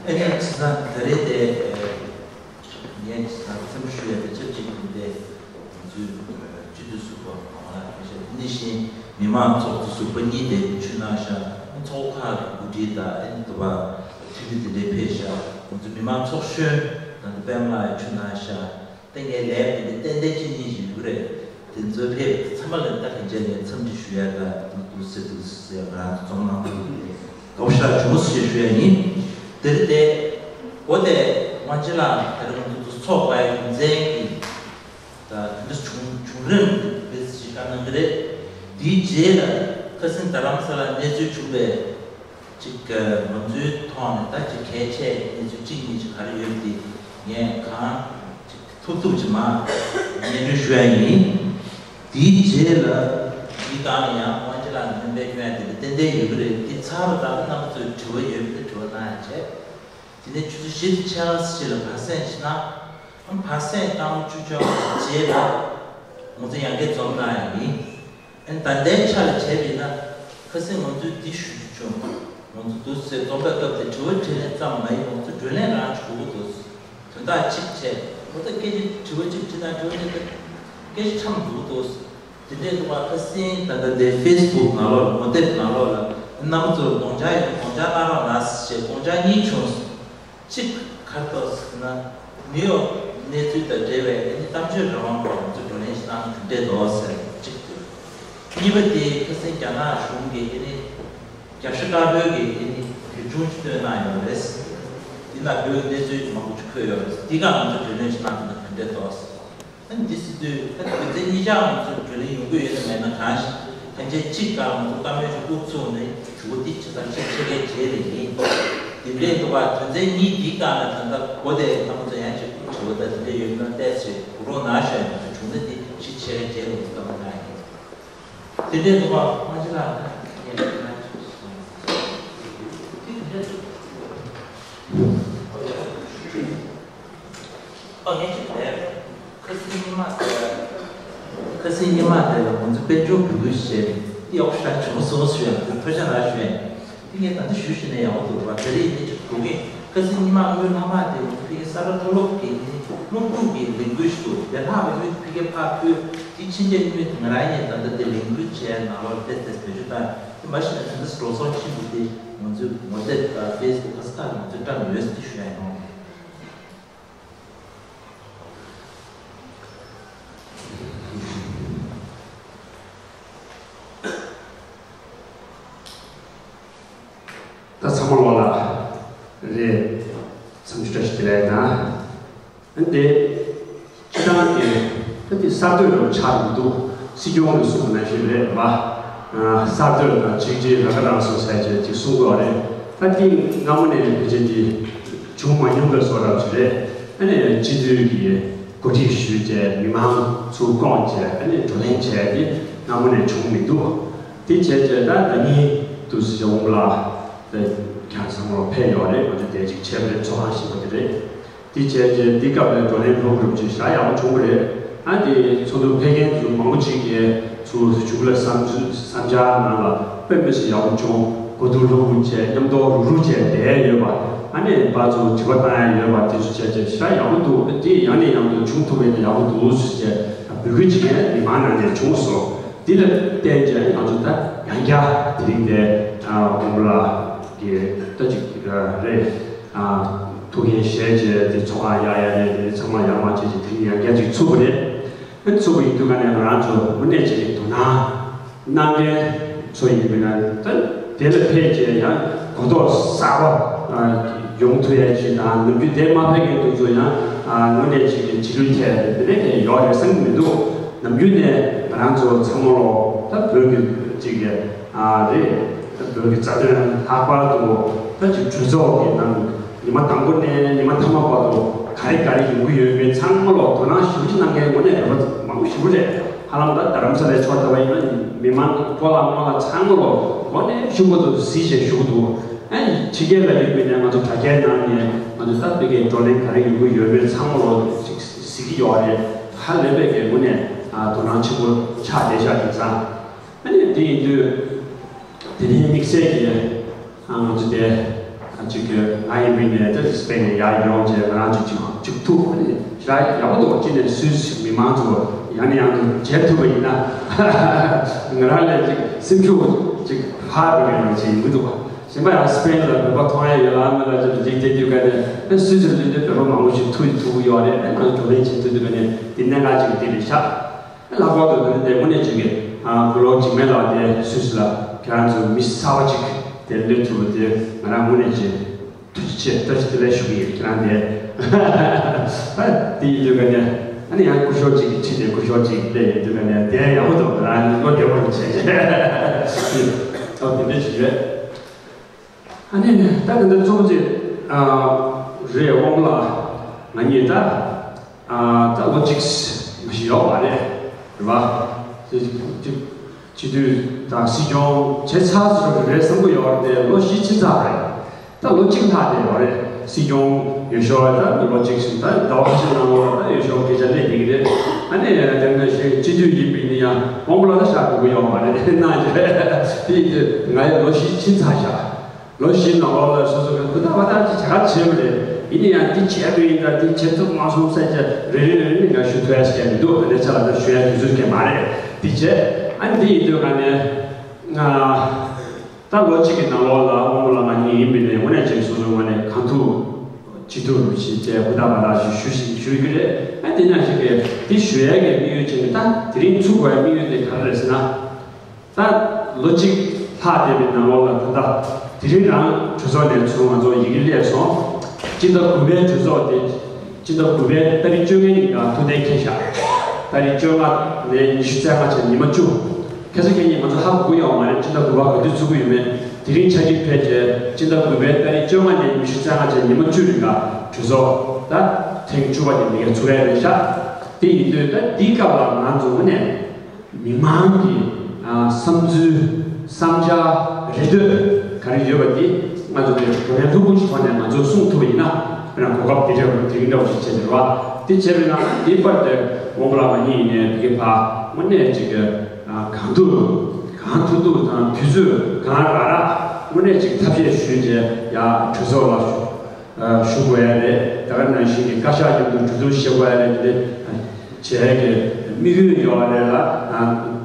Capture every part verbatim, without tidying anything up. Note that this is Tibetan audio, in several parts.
ཨེ་ནས་ད་རེས་དེ། ངས་ད་ཚེམ་ཞུ་ཡ་དེ་ཆབས་ཅིག་ཡིན་ཏེ། ང་ཚོའི་སྤྱི་འཐུས་ཟུར་པ་ཨ་ཕེ་ཤ་དེ་ནས་བཞིན་མི་མང་ཚོགས་གཙོ་ཟུར་པ་གཉིས་དེ་ཆུ་ནང་ཤ་ཚོགས་ཁག་གི་འགོ་ཁྲིད་དང་ཨེ་ནི་དུ་བ་ཁྲི་ཁྲི་དེ་འདྲའི་ཕེབས་ཤག་ང་ཚོའི་མི་མང་ཚོགས་གཞོན་ད་ལྟ་པད་མ་ལགས་ཆུ་ནང་ཤ་ཏན་ཏན་ལས་དེ་འདྲ་ཏན་ཏན་ཅི་གཉིས་ཡོད་རེད། དེ་ཚོའི་ཕེབས་ཚང་མ་ལ་ད་གན་རྒྱ་ནས་འཚམས་འདྲི་ཞུ་ཡ་ལ་འདུག་འདུག་ཟེར་འདུག་ཟེར་ང་རང་ཚོ་འཛོམས་གནང་འདུག་རེད། དགའ་པོ་ཞེ་དྲག་བྱུང་ཟེར་ཞུ་ཡ་ཡིན། དེ་རེད་དེ། འོ་དེ་དབང་ཆེན་ལགས་དེ་རིང་ང་ཚོ་ཚོགས་པའི་རྒྱུ་མཚན་གྱིས་ད་དེ་འདྲ་བྱུང་བྱུང་རིམ་དེ་ཞིག་བཀའ་གནང་གི་རེད། དེའི་རྗེས་ལ་ཁ་སང་རྡ་རམ་ས་ལ་གནས་ཚུལ་བྱུང་བའི་ཅིག་ང་ཚོའི་ཐོག་ནས་ད་ཅིག་གལ་ཆེ་གནས་ཚུལ་གཅིག་གཉིས་ཅིག་ག་རེ་ཡོད་དེ་ངས་གང་ཅིག་ཐུབ་ཐུབ་ཅིག་མ་སྙན་སྒྲོན་ཞུ་ཡ་ཡིན། དེའི་རྗེས་ལ་དེའི་སྒང་ལ་ཡང་དབང་ཆེན་ལགས་ནས་སྣོན་པ་སྐྱོན་ཡ་དེ་ལ་ཏན་ཏན་ཡོད་ཀྱི་རེད། དེ་ཚར་བ་དང་རྣམ་པ་ཚོས་དྲི་བ་ཡོད་པ་དེ་དྲི་བ་གནང་ཡ་བྱས། དེ་ནས་ཆུ་ཚོད་བཞི་དང་ཕྱེད་ཀ་ཙམ་ཞིག་ལ་བར་གསེང་ཞིག་གནང་། ཨ་བར་གསེང་བཏང་བཅུ་ཆ་རྗེས་ལ་ང་ཚོ་ཡང་བསྐྱར་འཛོམས་གནང་ཡ་ཡིན། ཨ་ནི་ད་ལྟའི་ཆ་ལ་བྱས་པ་ཡིན་ན་ཁ་སང་ང་ཚོས་འདི་ཞུ་རྒྱུ་བྱུང་། ང་ཚོ་འདུག་སེ་འཛོམས་པའི་སྐབས་དེ་དྲི་བ་དྲིས་ལན་ཙམ་མ་ཡིན་པ་ང་ཚོ་བགྲོ་གླེང་རང་ཞུ་དགོས་འདུག་དོན་དག་གཅིག་བྱས། ང་ཚོ་སྐད་ཆ་དྲི་བ་གཅིག་དྲིས་ན་དྲི་བ་གཅིག་དང་སྐད་ཆ་ཁྲམ་འདུག་འདུག་དེ་འདྲའི་འདུག་པ། ཁ་སང་ད་ལྟ་དེ་ཕེ་སི་བུག་ནང་ལོགས་ངོ་དེབ་ནང་ལོགས་ལ་རྣམ་པ་ཚོར་དགོངས་འཆར་ཡོད་ན་དགོངས་འཆར་གནང་རོགས་གནང་ཞེས་དགོངས་འཆར་གཉིས་བྱུང་སོང་། གཅིག་ག་རེ་འདུག་ཟེར་ན། ནིའུ་ཡོག་གནས་ཚུལ་དང་འབྲེལ་བའི་ཨ་ནི་གཏམ་བརྗོད་རང་དབང་སྐོར་ང་ཚོ་བགྲོ་གླེང་ཞིག་གནང་ན་ག་འདྲས་འདུག་ཟེར་གཅིག་འདུག་གཉིས་པ་དེ་ཁ་སང་རྒྱ་ནག་གཞུང་གིས་ཨ་ནི་རྒྱལ་སྤྱི་དཀར་པོའི་གི་ཨ་ནི་དེབ་ཆུང་ཅིག་བཏོན་གནང་ཡོད་རེད། དེ་ནང་བོད་ཀྱི་གནས་ཚུལ་མང་པོ་ཅིག་འཁོད་ཡོད་རེད། དེ་ག་ང་ཚོ་བགྲོ་གླེང་ཞིག་གནང་ཐུབ་ན་ག་འདྲས་འདུག་ཟེར། ཨ་ནི་འདི་ཟེར་དུས་ད་དོན་ཚན་གཉིས་ཆར་ང་ཚོ་བགྲོ་གླེང་ཡོང་གི་ཡོད་ན་མེད་ན་གང་ཞིག་ཐམས་ཅད་གཅིག་སྒང་ང་ཚོ་བཀའ་མོལ་ཞིག་བླུགས་ཚུགས་ནས་ཞུ་བ་འདི་ཆ་ཚང་ཕྱིར་ཕྱེད་ཀའི་རྗེས་ལ་ཡིན། དེ་འདྲས་འདུག་པ། དོན་ཚན་གཉིས་འདིའི་སྒང་ལ་ད་ལྟ་གོ་དེ་རྣམ་པ་ཚོ་ཡང་ཅིག་དྲི་བ་དང་དེ་འདྲས་ཡོད་ན་ཏོག་ཙམ་གོ་རོགས་གནང་ཞུ་ཡ་ཡིན། བྱུང་ན་འདི་ཕྱིར་ཕྱེད་ཀའི་རྗེས་ལ་ཡིན་བཀའ་མོལ་གནང་ཡིན། དེ་འདྲས་འདུག་པ། དབང་ཆེན་ལགས་ད་ངས་ད་ང་ཅིག་སོང་། དེ་འདྲས་འདུག་ཨ་ངས་ཅིག་ལས། ཁ་སང་ཉི་མ་དེ་ལ། ཁ་སང་ཉི་མ་དེ་ལ་ང་ཚོ་དཔལ་འབྱོར་འབོད་སྐུལ་བྱས་ཏེ་ཡག་ཤ་བྱུང་སོང་ཞུ་ཡང་དེ་ཐུགས་རྗེ་གནང་ཞུ་ཡང་། དེ་ངས་ད་ལྟ་ཞུ་ཞུ་ནས་ཡག་པོ་འདུག་བ། དེ་རིང་ངས་ཅིག་འདུག་གིན་ཁ་སང་ཉི་མ་དངུལ་ལྷག་མ་དེ་ང་ཚོ་ཕ་གི་ས་རཱ་མཐོ་སློབ་ཀྱི་ནི་སློབ་ཕྲུག་གི་ལས་འགུལ་ཞིག་འདུག་དེ་ལྷག་པའི་དངུལ་ཕ་གི་ཕར་ཕུལ། དེ་ཕྱིན་ཆད་དངུལ་དེ་ང་རང་ངས་ད་ལྟ་དེ་ལས་འགུལ་བྱས་ནང་ལོགས་དེ་དེ་བེད་སྤྱོད་བཏང་། མ་གཞི་ནས་དེ་འདྲ་འགྲོ་སོང་ཅི་འདུག་དེ་ང་ཚོའི་ངོ་དེབ་དང་ཕེ་སི་བུག་ག་ས་ཁག་ང་ཚོས་བཀྲམ་ཡོད་ཟེར་ཞུ་ཡ་ཡིན། ད་ཚང་མ་ལོག་ལ་རེད། འཚམས་འདྲི་བཀྲ་ཤིས་བདེ་ལེགས་དང་། ཨ་ནི་དེ་སྤྱི་བཏང་གི་ད་དེ་གསར་གཏོད་རུ་ཆགས་འདུག་སྲིད་སྐྱོང་གིས་གསུངས་པ་ནང་བཞིན་རེད་བ། གསར་གཏོད་དང་གཅིག་སྒྲིལ་རང་ཁ་རང་གསོ་ཟེར་བྱས་ཅིག་གསུང་དགོས་རེད། ད་དེ་སྔ་མོ་ནས་བེད་སྤྱད་དེ་བྱུང་མ་མྱོང་པའི་བཟོ་འདྲ་ཅིག་རེད། ཨ་ནི་སྤྱི་འཐུས་ཀྱི་འགོ་ཁྲིད་ཞུས་བྱས་མི་མང་ཚུར་བསྐོངས་བྱས་ཨ་ནི་བགྲོ་གླེང་བྱས་ཏེ་སྔ་མོ་ནས་བྱུང་མི་འདུག་དེ་བྱས་བྱས་ད་ད་ཉིན་དུ་སྲིད་སྐྱོང་ལ་ད་ཁྱེད་ཚང་མ་ཕེབས་ཡོད་རེད། ང་ཚོ་དེ་ཅིག་བྱས་པ་རེད། ཚོགས་ཁང་ཞིག་པ་དེ་རེད། དེ་བྱས་རྗེས་འདི་སྐབས་ལ་བགྲོ་གླེང་ལྷུག་རུབ་ཅིག་བཞག་ཡག་པོ་བྱུང་བ་རེད། ཨ་དེ་ཚོགས་འདུ་ཕེབས་མཁན་ཚོ་མང་པོ་ཅིག་གིས་ཚུར་གཞུག་ལ་བསམ་ཚུལ་བསམ་འཆར་ནང་ལ་དཔེ་མི་སྲིད་ཡག་པོ་བྱུང་། གོ་བསྡུར་ལྷུག་རུབ་བྱས་མཉམ་དུ་རུག་རུག་བྱས་བསྡད་ཡོད་པ། ཨ་ནི་པ་ཚོ་དྲི་བ་བཏང་ཡ་ཡོད་པ་དེ་ཚོ་བྱས་རྗེས་ཞེ་དྲག་ཡག་པོ་འདུག་དེ་ཡང་ནས་ཡང་དུ་བྱུང་ཐུབ་པ་ཡིན་ན་ཡག་པོ་འདུག་ཟེར་བྱས་འབོད་སྐུལ་བྱེད་མཁན་མི་མང་ནང་ནས་བྱུང་སོང་། དེ་ལ་བརྟེན་བྱས་ང་ཚོ་ད་ཡང་བསྐྱར་དེ་རིང་དེ་དབང་པོ་ལགས་ཀྱི་ད་ཅིག་རེད། ཐུགས་འགན་བཞེས་བྱས་དེ་ཚོགས་ཁག་ཡག་ཡག་རེད། དེ་ཚང་མ་ཡག་མ་བྱས་ཀྱི་དེ་ཡང་བསྐྱར་ཅིག་ཚུགས་པ་རེད། ཨ་ཚུགས་པ་ཡིན་དུས་ག་ནས་ང་རང་ཚོ་དངོས་གནས་ཅིག་དོ་སྣང་གནང་མཁན་ཚོ་ཡིན་པ་ན་ད་དེ་ལ་ཕེབས་བྱས་ཡང་གོ་རྟོགས་གསར་པ་ཡོང་ཐུབ་ཡ་ཅིག་དང་ནམ་རྒྱུན་དེ་མ་ཕེབས་མཁན་དེ་ཚོ་ཡང་དངོས་གནས་ཅིག་གི་བྱེད་ལུགས་ཐད་དེ་འདྲ་གས་ཡོད་རེད་བསམ་གྱི་མི་འདུག་ནམ་རྒྱུན་ནས་ང་རང་ཚོ་ཚང་མ་ལོ་ད་བོད་ཀྱི་ཅིག་གི་རེད། ད་བོད་ཀྱི་རྩ་དོན་ལྷག་པར་དུ་ད་ཅིག་གྲོས་ཚོགས་ཀྱི་ནང་ཉི་མ་དང་པོ་ནས་ཉི་མ་མཐའ་མ་བར་དུ་ག་རེ་ག་རེ་ཡོང་གི་ཡོད་མེད་ཚང་མ་ལོ་དོ་སྣང་ཞེ་པོ་ཅིག་གནང་མཁན་དངོས་གནས་རེ་བ་མང་པོ་ཞེ་པོ་རེད། ཧ་ལམ་ད་རྡ་རམ་ས་ལའི་ཕྱོགས་བལྟས་པ་ཡིན་ན་མི་མང་གི་སྤོ་ལགས་རྨོ་ལགས་ཚང་མ་ལོ་དངོས་གནས་ཤུགས་པ་ཚོ་གཟིགས་བྱས་བཞུགས་འདུག་ཨ་ནི་ཕྱི་རྒྱལ་ལ་ཡོད་པའི་ནས་ང་ཚོ་དྲ་རྒྱའི་ནང་ནས་ང་ཚོ་ད་བོད་ཀྱི་བགྲོ་གླེང་ག་རེ་ཡོང་གི་ཡོད་མེད་ཚང་མ་ལོ་ཅིག་གཟིགས་ཀྱི་ཡོད་རེད། ཧ་ལས་པའི་གི་དངོས་གནས་དོ་སྣང་ཆེན་པོ་ཆགས་བསྡད་ཤག་དེང་སང་། ཨ་ནི་དེ་ཡིན་དུས་དེ་རིང་དམིགས་བསལ་གྱི་ང་ཚོ་དེ་ཅིག་གི་ང་ཡིན་པའི་ནས་ད་སི་པེན་ནས་ཡར་ཡོང་བྱས་ང་རང་ཚོ་ཅིག་ཅིག་ཐུག་ཨ་ནི་ཞེ་དྲག་ཡག་པོ་འདུག་ཅི་ནས་སུད་སི་མི་མང་ཚོ་ཡང་ནས་ཡང་དུ་མཇལ་ཐུབ་པ་ཡིན་ན་ང་རང་ལ་ཅིག་སེམས་ཤུགས་ཅིག་འཕར་བའི་ངང་ཅིག་ཡིན་གྱི་འདུག་གཞན་པ་ཡང་སི་པེན་ལ་བོད་པ་མཐོང་ཡ་ཡོད་ལ་མེད་ལ་ཅིག་ཅིག་བལྟས་དུས་ག་ནས་ཨ་སུད་སི་ལ་སླེབས་དུས་བོད་པ་མང་པོ་ཞིག་ཐུག་ཐུག་གི་ཡོད་རེད། ཨ་ང་ཚོ་བགྲོ་གླེང་བྱེད་ཐུབ་དུས་ག་ནས་དེ་གནད་འགག་ཅིག་དེ་རེད་ཤག་ལྷག་པར་དུ་དེ་དངོས་གནས་ཅིག་གི་ཨ་ཁོ་ལོ་འཇིགས་མེད་ལགས་དེ་སུད་སི་ལ་ཁྱེད་རང་ཚོ་མི་གསར་པ་ཅིག་དེ་སླེབས་ཐུབ་པ་དེ་ང་རང་དངོས་གནས་ཅིག་ཐུགས་རྗེ་ཆེ་བཀྲ་ཤིས་བདེ་ལེགས་ཞུ་གི་ཡོད། ཁྱེད་རང་དེ་ཨ་དེ་ཡིན་དུས་ག་ནས་ཨ་ནི་ཡང་སྐུ་ཞབས་ཅིག་གི་ཁྲིད་དེ་སྐུ་ཞབས་ཅིག་སླེབས་ཡོད་དུས་ག་ནས་དེ་ཡག་པོ་འདུག་ང་རང་བློ་བདེ་པོ་རུ་བྱས་ཨོ་དེ་འདྲ་ཞིག་ཡོད། ཨ་ནི་ད་ག་འདི་གཙོ་བོ་ཅིག་ཨ་རེད། དབང་པོ་ལགས་ང་གཉིས་ད་ཨ་ད་ལོ་གཅིག་མ་ཞིག་ཡོད་པ་རེད། རེད་པ། ཅིག་སྤྱི་འཐུས་དང་སྲིད་སྐྱོང་བྱས་ཚར་ཟེར་རེད་བསམ་གི་ཡོད་རེད་དེ་ལོ་བཞི་ཕྱིན་ཚར་རེད། ད་ལོ་གཅིག་ལྷག་བསྡད་ཡོད་རེད། སྲིད་སྐྱོང་འོས་ཤོག་ད་ལོ་གཅིག་ཕྱིན་ད་ཟླ་བ་ཕྱིན་ནང་ལོགས་ད་འོས་ཤོག་སྐད་ཆ་སླེབས་བསྡད་ཀྱི་རེད། ཨ་ནི་དེ་ནང་བཞིན་སྤྱི་འཐུས་ཡིན་པའི་ནི་ཡང་དབང་པོ་ལགས་ད་ཤག་དགོས་ཀྱི་ཡོད་མ་རེད་དེ་གནང་རྒྱུ་རེད། དེ་ཡིན་དུས་ང་ཡང་ལོ་བཞི་ཕྱིན་ཚར་ཤག་ལོ་བཞི་ནང་ལོགས་ལ་སོ་སོ་གི་ཧུར་ཐག་བ་ཐག་ཅིག་བྱ་ག་བྱས་པ་རེད། ཡིན་ན་ཡང་འདི་བྱས་པ་ཡིན་ད་འདི་བྱེད་ཐུབ་མ་སོང་ཟེར་གྱི་རེ་རེ་རེ་རེ་ནས་ང་ཞུ་ཐུབ་ཡ་ཞིག་མི་འདུག་དེ་ཚོ་ལ་ད་ཞུ་ཡ་དུས་ཚོད་ཀྱི་མ་རེད། འདི་བྱས་ཨ་འདི་ཡིན་དུས་ག་ནས་ང་ད་ལོ་གཅིག་གི་ནང་ལོགས་ལ་དབང་པོ་ལགས་ང་གཉིས་ཡིན་པའི་ནས་དངོས་གནས་ཅིག་སོ་སོའི་ངོས་ནས་གང་ཐུབ་ཅི་ཐུབ་བྱས་བྱས་ཧུར་ཐག་བ་ཐག་ཞིག་ཞུ་ཞིག་ཞུ་གི་རེད། ཨ་འདི་ནང་བཞིན་གི་འདི་ཞུ་ཡ་གི་དམིགས་ཡུལ་བྱས་ནས་ད་དེ་རིང་ཚུགས་དགོས་ཡ་དམིགས་ཡུལ་དེ་ག་རེ་རེད་ཟེར་ན། ད་ལོ་གཅིག་ལྷག་བསྡད་པའི་ནང་ལོགས་ལ་ད་ལྟ་དེ་རིང་རང་གྲོས་ཚོགས་ནས་ཚུར་ང་ཚོ་ཡི་གེ་སླེབས་སོང་། སྤྱི་ཟླ་དགུ་པའི་གྲོས་ཚོགས་དེ་སྤྱི་ཟླ་དགུ་པའི་ཏ་རིག་བཅོ་ལྔའི་ཉིན་ཀ་ཐུགས་གཏན་འཁེལ་བཞག་ཏ་རིག་བཅོ་ལྔ་ནས་ཉི་ཤུ་རྩ་ལྔ་བྱས་ཉི་མ་བཅུ། ཁ་སང་ཁ་ཉིན་ང་ཚོ་ཧ་གོ་གི་ཡོད་མ་རེད། སྤྱི་ཟླ་དགུ་པ་ག་དུས་ཚུགས་ཀྱི་ཡོད་མེད། དེ་རིང་ཆ་རྐྱེན་ཕལ་ཆེར་སྤྱི་ཟླ་དགུ་པའི་ཏ་རིག་བཅོ་ལྔ་ནས་ཉི་ཤུ་རྩ་ལྔ་བྱས་ཉི་མ་བཅུ་རིང་ཀ་གྲོས་ཚོགས་ད་ཐེངས་བཅུ་པ་དེ་འདི་ག་ཚུགས་ཡ་རེད་ཤག་དེ་ཡིན་དུས་ད་འདིའི་སྐབས་ལ་ང་ཚོ་དངོས་གནས། མི་མང་གི་ཨ་བསམ་ཚུལ་བསམ་འཆར་རེ་འདོད་ག་རེ་ཡོད་པ་འདི་ང་ཚོ་གི་བགྲོ་གླེང་ལྷུག་པོ་ཞིག་ཐོག་ནས་ང་ཚོས་གསུང་ཐུབ་པ་ཡིན་ན་དཔེར་ན་གོ་སྐབས་འདི་འདྲ་བོ་དེ་རིང་འདྲ་བོ་ཞིག་བྱས་ཏེ་རེད་བ། དེ་བྱས་པའི་ནང་ལ་འདིའི་བར་དུ་དབང་པོ་ལགས་ང་གཉིས་ཡིན་ནའི་འདི་གའི་བར་དངོས་གནས་ཅིག་གི་ཨ་གང་ཐུབ་གང་ཐུབ་ཐུབ་དང་དུས་ཚོད་གང་རག་རག་དངོས་གནས་ཅིག་ཐབས་ཤེས་ཞུས་བྱས་ཡ་གྲོས་ཚོགས་ལ་ཞུ། ཞུ་དགོས་ཡ་རེད། ད་ག་ནང་བཞིན་གྱི་བཀའ་ཤག་མཉམ་དུ་གྲོས་བསྡུར་བྱེད་དགོས་ཡ་རེད། དེ་བྱེད་ཡ་གི་དམིགས་ཡུལ་ཡོད་རེད་ལ་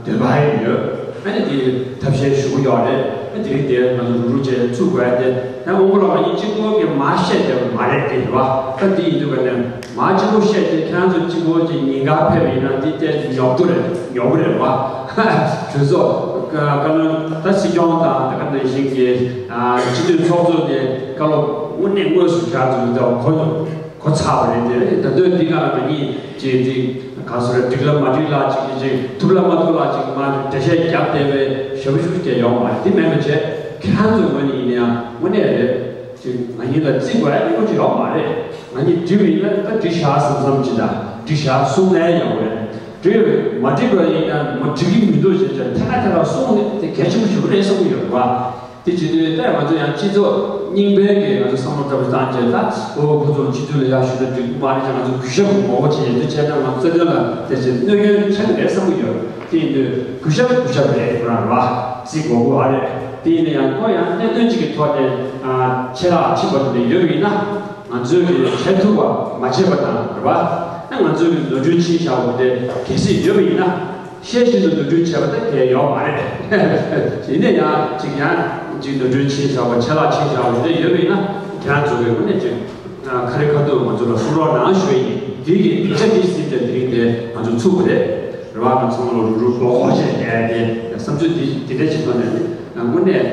འདོད་པ་ཡང་ཡོད། ཨ་ནི་དེ་ཐབས་ཤེས་ཞུ་གི་ཡོད་རེད། ཨ་དེ་རིང་དེ་ང་ཚོ་རུ་རུ་བྱས་ཚུགས་དགོས་ཡ་དེ་ད་དངོས་པོ་ལ་ང་གཉིས་གཅིག་པོ་གི་མ་བཤད་བསྡད་པ་མ་རེད་དེ་རེད་བ། ད་དེ་ཡིན་དུས་ཀ་ནས་མ་གཅིག་པོ་བཤད་དེ་ཁྱེད་རང་ཚོ་གཅིག་པོ་གི་ཉིན་གང་ཕེབས་ཡིན་ན་དེ་ལྟས་ཉོབ་ཏོ་རེད། ཉོབ་པོ་རེད་བ། གྲོས་ཚོགས་ཀ་ལོན་ད་སྲིད་སྐྱོང་དང་ད་ག་ནང་བཞིན་གྱི་སྤྱི་འཐུས་ཚོགས་གཙོ་དེ་བཀའ་སློབ་དངོས་གནས་དངོས་སུ་ཁྱེད་རང་ཚོ་ལ་གོ་གོ་ཚར་བ་རེད་དེ། ད་དུང་འདི་ག་ལ་ང་གཉིས་ཀྱིས་འདི་ག་སོ་རེད། འགྲིག་ལ་མ་འགྲིག་ལ་ཅིག་གིས་ཅིག་ཐུབ་ལ་མ་ཐུབ་ལ་ཅིག་མ་འགྲེལ་བཤད་རྒྱབ་བསྡད་པའི་ཞབས་ཞུ་སྐྱེ་ཡོང་མ་རེད། འདི་མེད་པ་བྱས་ཁྱེད་རང་ཚོའི་ངོས་ནས་ཡིན་ན་ཡང་དངོས་གནས་རེད། ཅིག་ང་གཉིས་ལ་བརྩི་དགོས་ཡ་གཉིས་པོ་ཅིག་ཡོད་མ་རེད། ང་གཉིས་འགྲིག་པ་ཡིན་ན་ད་འགྲིག་བཞག་བསམ་བསམ་ཅིག་དང་འགྲིག་བཞག་གསུང་ན་ཡག་པོ་རེད། འགྲིག་མ་འགྲིག་པ་ཡིན་ན་མ་འགྲིག་གི་མི་འདུག་ཅེས་ཐད་ཀ་ཐད་ཀ་གསུང་ནས་དེ་གལ་ཆེན་པོ་ཞིག་རེད་བསམ་གྱི་ཡོད་རེད་བ། དེ་བྱེད་དུས་ད་ང་ཚོ་ཡང་སྤྱི་ཚོགས་རྙིང་པའི་གི་ང་ཚོ་བསམ་བློ་ལྟ་བུ་བཏང་རྗེས་ད་འོ་ཁོ་ཚོ་སྤྱི་འཐུས་ལ་ཡར་ཞུ་ན་འགྲིག་མ་རེད་ཅེས་ང་ཚོ་གུས་ཞབས་མང་པོ་བྱེད་ཡོད་དུས་བྱས་ན་ང་ཚོ་རྩ་དོན་ལ་དེ་བྱེད་གནོད་སྐྱོན་ཆེན་པོ་རེད་བསམ་གྱི་ཡོད། དེ་ཡིན་དུས་གུས་ཞབས་གུས་ཞབས་རེད་ཁོ་རང་རེད་བ། བརྩི་དགོས་དགོས་ཨ་རེད། དེ་ཡིན་ན་ཡང་ཁོ་ཡང་གནད་དོན་གཅིག་གི་ཐོག་ནས་ཆད་ལྷག་ཕྱིན་པ་དེ་འདྲ་ཡོད་པ་ཡིན་ན་ང་ཚོས་གི་བྱེད་ཐུབ་པ་མ་བྱས་པ་དང་རེད་བ། ད་ང་ཚོས་གི་ནོར་འཁྲུལ་ཕྱིན་བཞག་པ་དེ་གལ་སྲིད་ཡོད་པ་ཡིན་ན། ཤེས་བཞིན་དུ་ནོར་འཁྲུལ་བྱས་པ་དེ་གལ་ཡོད་མ་རེད། ཡིན་ན་ཡང་ཅིག་ཡང་ཅིག་ནོར་འཁྲུལ་ཕྱིན་བཞག་པ་ཆད་ལྷག་ཕྱིན་བཞག་པ་དེ་ཡོད་པ་ཡིན་ན་ཁྱེད་རང་ཚོ་གི་དངོས་གནས་ཅིག་ཁ་རི་ཁ་ཐུག་ང་ཚོ་ལ་གསུང་རོགས་གནང་ཞུ་ཡ་ཡིན། དེ་གི་དེ་ཆ་དེ་ཟིན་ཏེ་དེ་རིང་དེ་ང་ཚོ་ཚུགས་པ་རེད། རེད་བ། ང་ཚང་མ་ལ་རུ་རུ་རྡོག་རྡོག་བྱས་བསྡད་དེ་བསམ་ཚུལ་དེ་དེ་འདྲ་ཅིག་ཐོག་ནས་དངོས་གནས་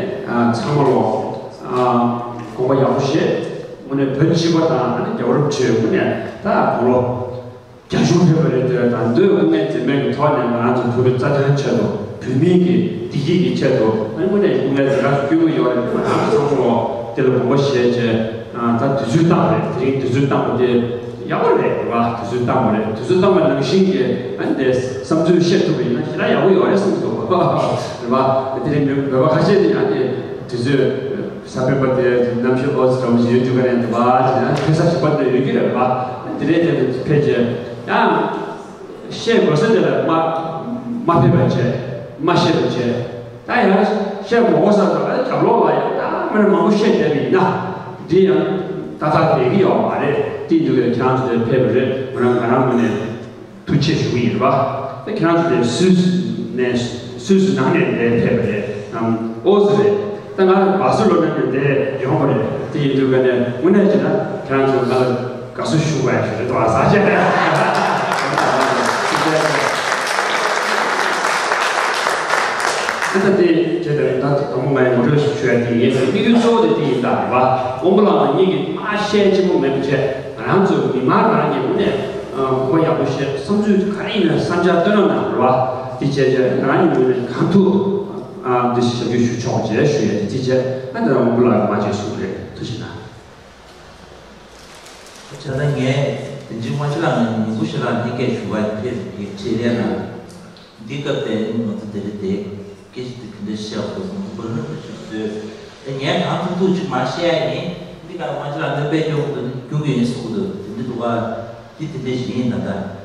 ཚང་མ་ལ་དགོངས་པ་ཡག་པོ་བཞེས། དངོས་གནས་བོད་སྤྱི་པ་དང་རྒྱལ་བ་རིན་པོ་ཆེ་དངོས་གནས་ད་དགུང་ལོ། རྒྱ་གཞུང་ཕེབས་པ་རེད་དེ་ད་འདོད་དབུ་མའི་འཛིན་མའི་གི་ཐོག་ནས་ང་རང་ཚོ་བོད་པའི་རྩ་དོན་ཆེད་དུ་བོད་མིའི་གི་བདེ་སྐྱིད་ཀྱི་ཆེད་དུ་ཨ་ནི་དངོས་གནས་དབུ་མའི་འཛིན་གྲྭ་སྐྱོང་གི་ཡོད་རེད། ང་རང་ཚོ་ཚང་མ་དེ་ལ་དགོངས་པ་བཞེས་བྱས་ད་དུས་ཚོད་བཏང་བ་རེད། དེ་རིང་དུས་ཚོད་བཏང་བ་དེ་ཡག་པོ་རེད་རེད་བ། དུས་ཚོད་བཏང་བ་རེད། དུས་ཚོད་བཏང་བ་ནང་བཞིན་གྱི་ཨ་ནི་དེ་བསམ་ཚུལ་བཤད་ཐུབ་པ་ཡིན་ན་ཞེ་དྲག་ཡག་པོ་ཡོད་རེད་བསམ་གྱི་འདུག་རེད་བ། དེ་རིང་བོད་པ་ཁ་ཤས་ནི་ཨ་ནི་དུས་ཚོད། ས་ཕེབས་པ་དེ་གནམ་གཤིས་ཨོ་ཙི་འདྲ་བོ་ཞིག་ཡོད་དུས་ག་རེ་འདུག་བ་ཞེ་ན་ཕེབས་ས་ཞིག་པ་དེ་ཡོད་ཀྱི་རེད་བ། དེ་རེད་དེ་ཕེབས་རྗེས་ཡང་བཤད་དགོས་ས་དེ་ལ་མ་མ་ཕེབས་པ་བྱས། མ་བཤད་པ་བྱས། ད་ཡང་བཤད་མ་དགོས་ས་དང་རྒྱབ་ལོགས་ལ་ཡང་ད་མི་རེ་མང་པོ་བཤད་བསྡད་པ་ཡིན་ན་འདི་ཡང་ཏག་ཏག་བསྡད་ཀྱི་ཡོད་མ་རེད། དེ་འདུག་གས་ཁྱེད་རང་ཚོ་དེ་ཕེབས་པ་རེད། ང་རང་ང་རང་ངོས་ནས། ཐུགས་རྗེ་ཆེ་ཞུ་གི་ཡིན་པ། ད་ཁྱེད་རང་ཚོ་དེ་སུད་སི་ནས་སུད་སི་ནང་ནས་དེ་ཕེབས་པ་རེད་དམ། ཨོ་ཙི་རེད། ད་ང་བྷ་སི་ལོ་ན་ནས་དེ་ཡོང་བ་རེད། དེ་ཡིན་དུས་ག་ནས་དངོས་གནས་བྱས་ན་ཁྱེད་རང་ཚོ་ང་ལ་དགའ་བསུ་ཞུ་བ་ཞུ་རེད་དོ་ཟ་བྱས། ད་དེ་བྱས་ཏེ་ད་དུང་ངས་ངོ་སྤྲོད་ཞུ་ཡ་དེ་ཡིན། དམིགས་ཡུལ་གཙོ་བོ་དེ་དེ་ཡིན་ད་རེད་པ། དབང་པོ་ལགས་ང་གཉིས་ཀྱིས་མ་བཤད་ཆེན་པོ་མེད་པ་བྱས། ང་རང་ཚོའི་མི་མང་རང་གི་ངོས་ནས་གོ་བ་ཡག་པོ་བཤད། བསམ་ཚུལ་ག་རེ་ཡིན་ན་བསམ་འཆར་བཏོན་རོགས་གནང་རོགས། དེ་བྱས་རྗེས་ང་རང་གི་ངོས་ནས་གང་ཐུབ་འདི་ཞིག་ཞབས་ཞུ་ཞུ་ཆོག་ཅེས་ཞུ་ཡས་དེ་བྱས་རྗེས་ང་དང་དབང་པོ་ལགས་མ་བྱས་གསུངས་རེད། ཐུགས་རྗེ་གནང་། བྱས་ན་ངས་དེ་འཇིག་དབང་ཆེ་ལགས་ངས་ཉིན་གུང་ཞིག་ལ་འདི་སྐད་ཞུ་བ་ཕེབས་ཀྱི་ཆེད་ལས་ན། འདི་སྐབས་དེ་ནི་ང་ཚོ་དེ་རིང་དེ་སྐད་ཆ་དེ་ག་འདྲ་བཤད་དགོས་སོང་། བུ་ལོན་དུ་ཞུ་ཚོད་དེ་ངས་གང་ཐུབ་ཐུབ་ཅིག་མར་བཤད་ཡ་ཡིན། འདི་ག་ལ་མ་ཅི་ལ་གནོད་པའི་སྐྱོན་དུ་སྐྱོན་གྱི་ཡིན་གསུང་གི་འདུག་དེ་འདྲ་འདུག་ག་འདི་དེ་འདྲ་ཞིག་ཡིན་ད་ལྟ།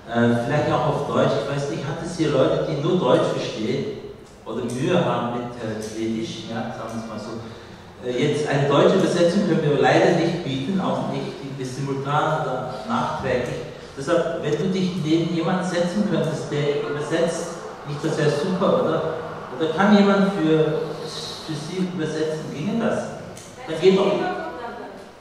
Vielleicht auch auf Deutsch, ich weiß nicht, hat es hier Leute, die nur Deutsch verstehen? Oder Mühe haben mit äh, Schwedisch, ja, sagen wir es mal so. Äh, jetzt eine deutsche Übersetzung können wir leider nicht bieten, auch nicht irgendwie simultan oder nachträglich. Deshalb, wenn du dich neben jemanden setzen könntest, der übersetzt, nicht, das wäre super, oder? Oder kann jemand für, für sie übersetzen? Ginge das? Dann geht doch.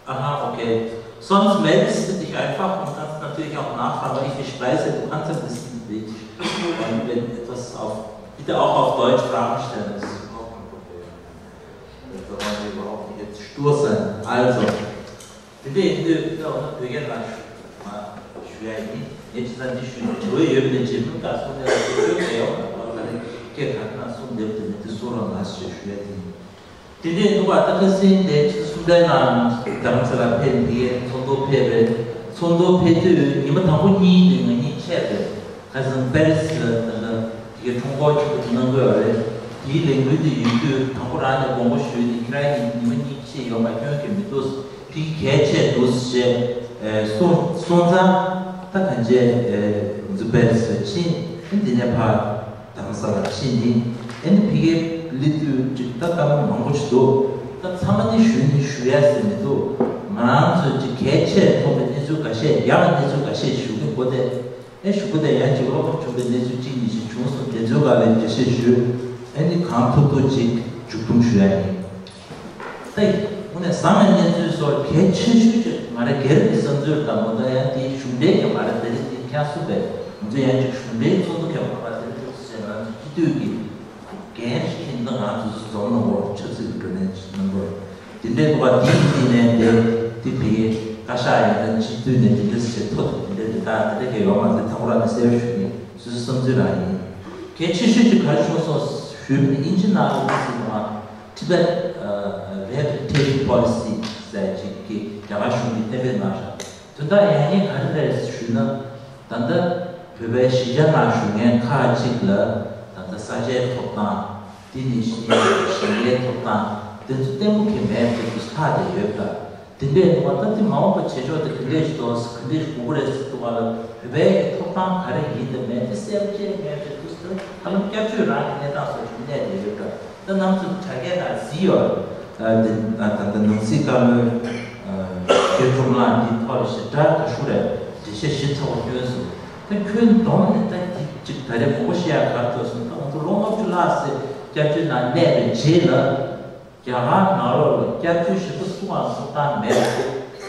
Aha, okay. Sonst meldest du dich einfach und kannst natürlich auch nachfragen, aber ich verspreche, du kannst ein bisschen Schwedisch. Und wenn etwas auf, bitte auch auf Deutsch Fragen stellen, das ist überhaupt kein Problem. Da brauchen wir überhaupt nicht jetzt stur sein. Also, དེ་འདྲ་ཡིན་དུས་ད་འོ་ན་བོད་སྐད་ནང་ཞུ་མ་ཞུ་ཡ་ཡིན། ངས་ཅི་ཙམ་འདི་ཞུ་དྲི་བ་ཡོད་མེད་ཅེས་མི་དགའ་སོང་ནས་ལ་དེ་ཚོའི་གལ་ཡོང་ན་ད་ལ་སྐད་ག་རེ་ན་གསུང་འདེབས་དེ་ནི་དེ་གསུང་རོགས་གནང་ཞེས་ཞུ་ཡ་དེ་ཡིན། དེ་འདྲའི་འདུག་པ་ད་ཁ་སེང་དེ་ཆུ་ཚོད་གསུམ་པའི་ནང་རྡ་རམ་ས་ལ་ཕེབས་འདི་ཚོགས་འདུ་ཕེབས་པས་ཚོགས་འདུ་ཕེབས་དུས་ཉི་མ་དང་པོ་གཉིས་དེ་ང་གཉིས་ཆད་པས་ཁ་སང་པེ་རི་སི་ལ་ད་ལྟ་དེ་གའི་ཁྲོམ་སྐོར་ཆུ་ཚོད་གནང་དགོས་པ་རེད། དེའི་ལས་འགུལ་དེ་ཡིན་དུས་དང་པོ་རང་ནས་དགོངས་པ་ཞུས་ཏེ་ཁྱེད་རང་གཉིས་ཉི་མ་གཉིས་ཆད་ཡོང་བ་སྐྱོན་གྱི་མི་འདུག་དེ་གལ་ཆེ་འདུག་ཞེས་གསུངས་གསུངས་ཙང་ད་གང་བྱས་ང་ཚོ་པེ་རི་སི་ལ་ཕྱིན། འདི་ནས་ཕར་རྡ་རམ་ས་ལ་ཕྱིན་ནི། ཨ་ནི་ཕ་གིར་སླེབས་དུས་ཅིག་ད་སྐར་མ་མང་པོ་ཞིག་འདུག་ད་ཚང་མ་ནི་ཞུ་ནི་ཞུ་ཡ་ཟེར་མི་འདུག་ང་རང་ཚོས་ཅིག་གལ་ཆེར་མཐོང་པའི་གནས་ཚུལ་འགའ་ཤས་ཡང་གནས་ཚུལ་འགའ་ཤས་ཞུ་གི་འགོ་དེ། ཨེ་ཞུ་གི་དེ་ཡང་ཅིག་བློ་ཕམ་བྱུང་པའི་གནས་ཚུལ་གཅིག་གཉིས་ཤིག་བྱུང་སོང་། དེ་ཚོའི་སྒང་ལ་འགྲེལ་བཤད་ཞུ། ཨ་ནི་གང་ཐུབ་ཐུབ་ཅིག་མཇུག་སྡོམ་ཞུ་ཡ་ཡིན། ད་དངོས་གནས་བཟང་བའི་གནས་ཚུལ་སོགས་གལ་ཆེ་ཤོས་ཅིག་ང་རང་སྒེར་གྱི་བསམ་ཚུལ་དང་མོ་ད་ཡང་དེའི་གཞུང་འབྲེལ་གྱི་མ་རེད། དེ་རིང་འདི་ཁྱེད་གསུངས་པས་ང་ཚོ་ཡང་ཅིག་གཞུང་འབྲེལ་ཚོགས་འདུ་གྱི་མ་རེད། དེ་རིང་ཅིག་ཟེར་ང་ཚོ་སྤྱི་འཐུས་ཀྱི་འགན་ཞིག་འཁྱེར་ནས་ང་ཚོ་ཚོ་འཛོམས་གནང་གོ་ཆབ་སྲིད་ཀྱི་བགྲོ་གླེང་ཞིག་གནང་གོ་དེ་འདྲའི་འདུག་པ། དེའི་སྟེང་ནས་དེ་དེ་བི་བཀའ་ཤག་ཡིན་ན་སྤྱི་འཐུས་ནས་དེ་འདྲ་ཞིག་ཐོབ་དེ་འདྲ་དེ་དག་དེ་འདྲ་གས་ཡོད་མ་རེད། ད་ཁོ་རང་ནས་གསལ་པོ་ཞུ་གི་སོ་སོའི་བསམ་ཚུལ་རང་ཡིན། གལ་ཆེ་ཤོས་ཅིག་ག་རེ་བྱུང་སོང་ཞུས་པ་ནི་དབྱིན་ཇི་ནང་ལ་ཡིན་ཟེར་བ། Tibet Rehabilitation Policy ཟེར་ཅིག་གི་རྒྱ་གར་གཞུང་གིས་གཏན་འབེབས་གནང་ཤག་དོན་དག་ཡང་སྙིང་ག་རེ་རེད་ཞུས་ན། ད་ལྟ་བོད་པའི་གཞིས་ཆགས་ནང་བཞུགས་མཁན་ཁག་ཅིག་ལ་ད་ལྟ་ས་ཆའི་ཐོབ་ཐང་། དེ་ནས་གཞིས་གཞིས་ཀའི་ཐོབ་ཐང་དེ་ཚོ་བརྟན་པོ་གི་མེད་པ་དེ་ཚོ་ལྷག་བསྡད་ཡོད་པ། དེ་འདྲའི་ནང་ད་ལྟ་མ་འོངས་པ་བྱེད་ཕྱོགས་དེ་ག་འདྲས་ཞིག་འདུག་ག་འདྲས་ཞིག་དགོས་ཀྱི་རེད་ཟེར་དུས་སྒང་ལ་བོད་པའི་ཐོབ་ཐང་ག་རེ་ཡིན་དང་མེད་དེ་གསལ་པོ་བྱས་མེད་པ་དེ་ཚོ་ཧ་ལམ་སྐྱབས་བཅོལ་རང་གི་གནས་སྟངས་སོགས་ཀྱི་གནས་དེ་ཡོད་པ། ད་ནང་ཚོ་དྲ་རྒྱའི་ནང་གཟིགས་ཡོད། ཨ་དེ་ཨ་ད་ལྟ་ནང་སྲིད་བཀའ་བློན་ཨ་ཆོས་སྐྱོང་ལགས་འདིའི་ཐོག་ལ་ཞེ་དྲག་ག་ཞུ་རེད། འགྲེལ་བཤད་ཞིབ་ཚགས་པོ་བསྐྱོན་སོང་། ད་ཁྱོན་བསྡོམས་ནས་ད་འདི་གཅིག་ད་རེས་དགོངས་པ་བཞེས་ཡག་ག་རེ་ཐོག་སོང་། ད་ང་ཚོ་ལོ་ལྔ་བཅུ་ལྷག་ཙམ་སྐྱབས་བཅོལ་ནང་གནས་པའི་རྗེས་ལ་རྒྱ་གར་ནང་ལོགས་ལ་སྐྱབས་བཅོལ་ཞིབ་ཚགས་སུ་ཡང་སོང་སྟངས་མེད་པ།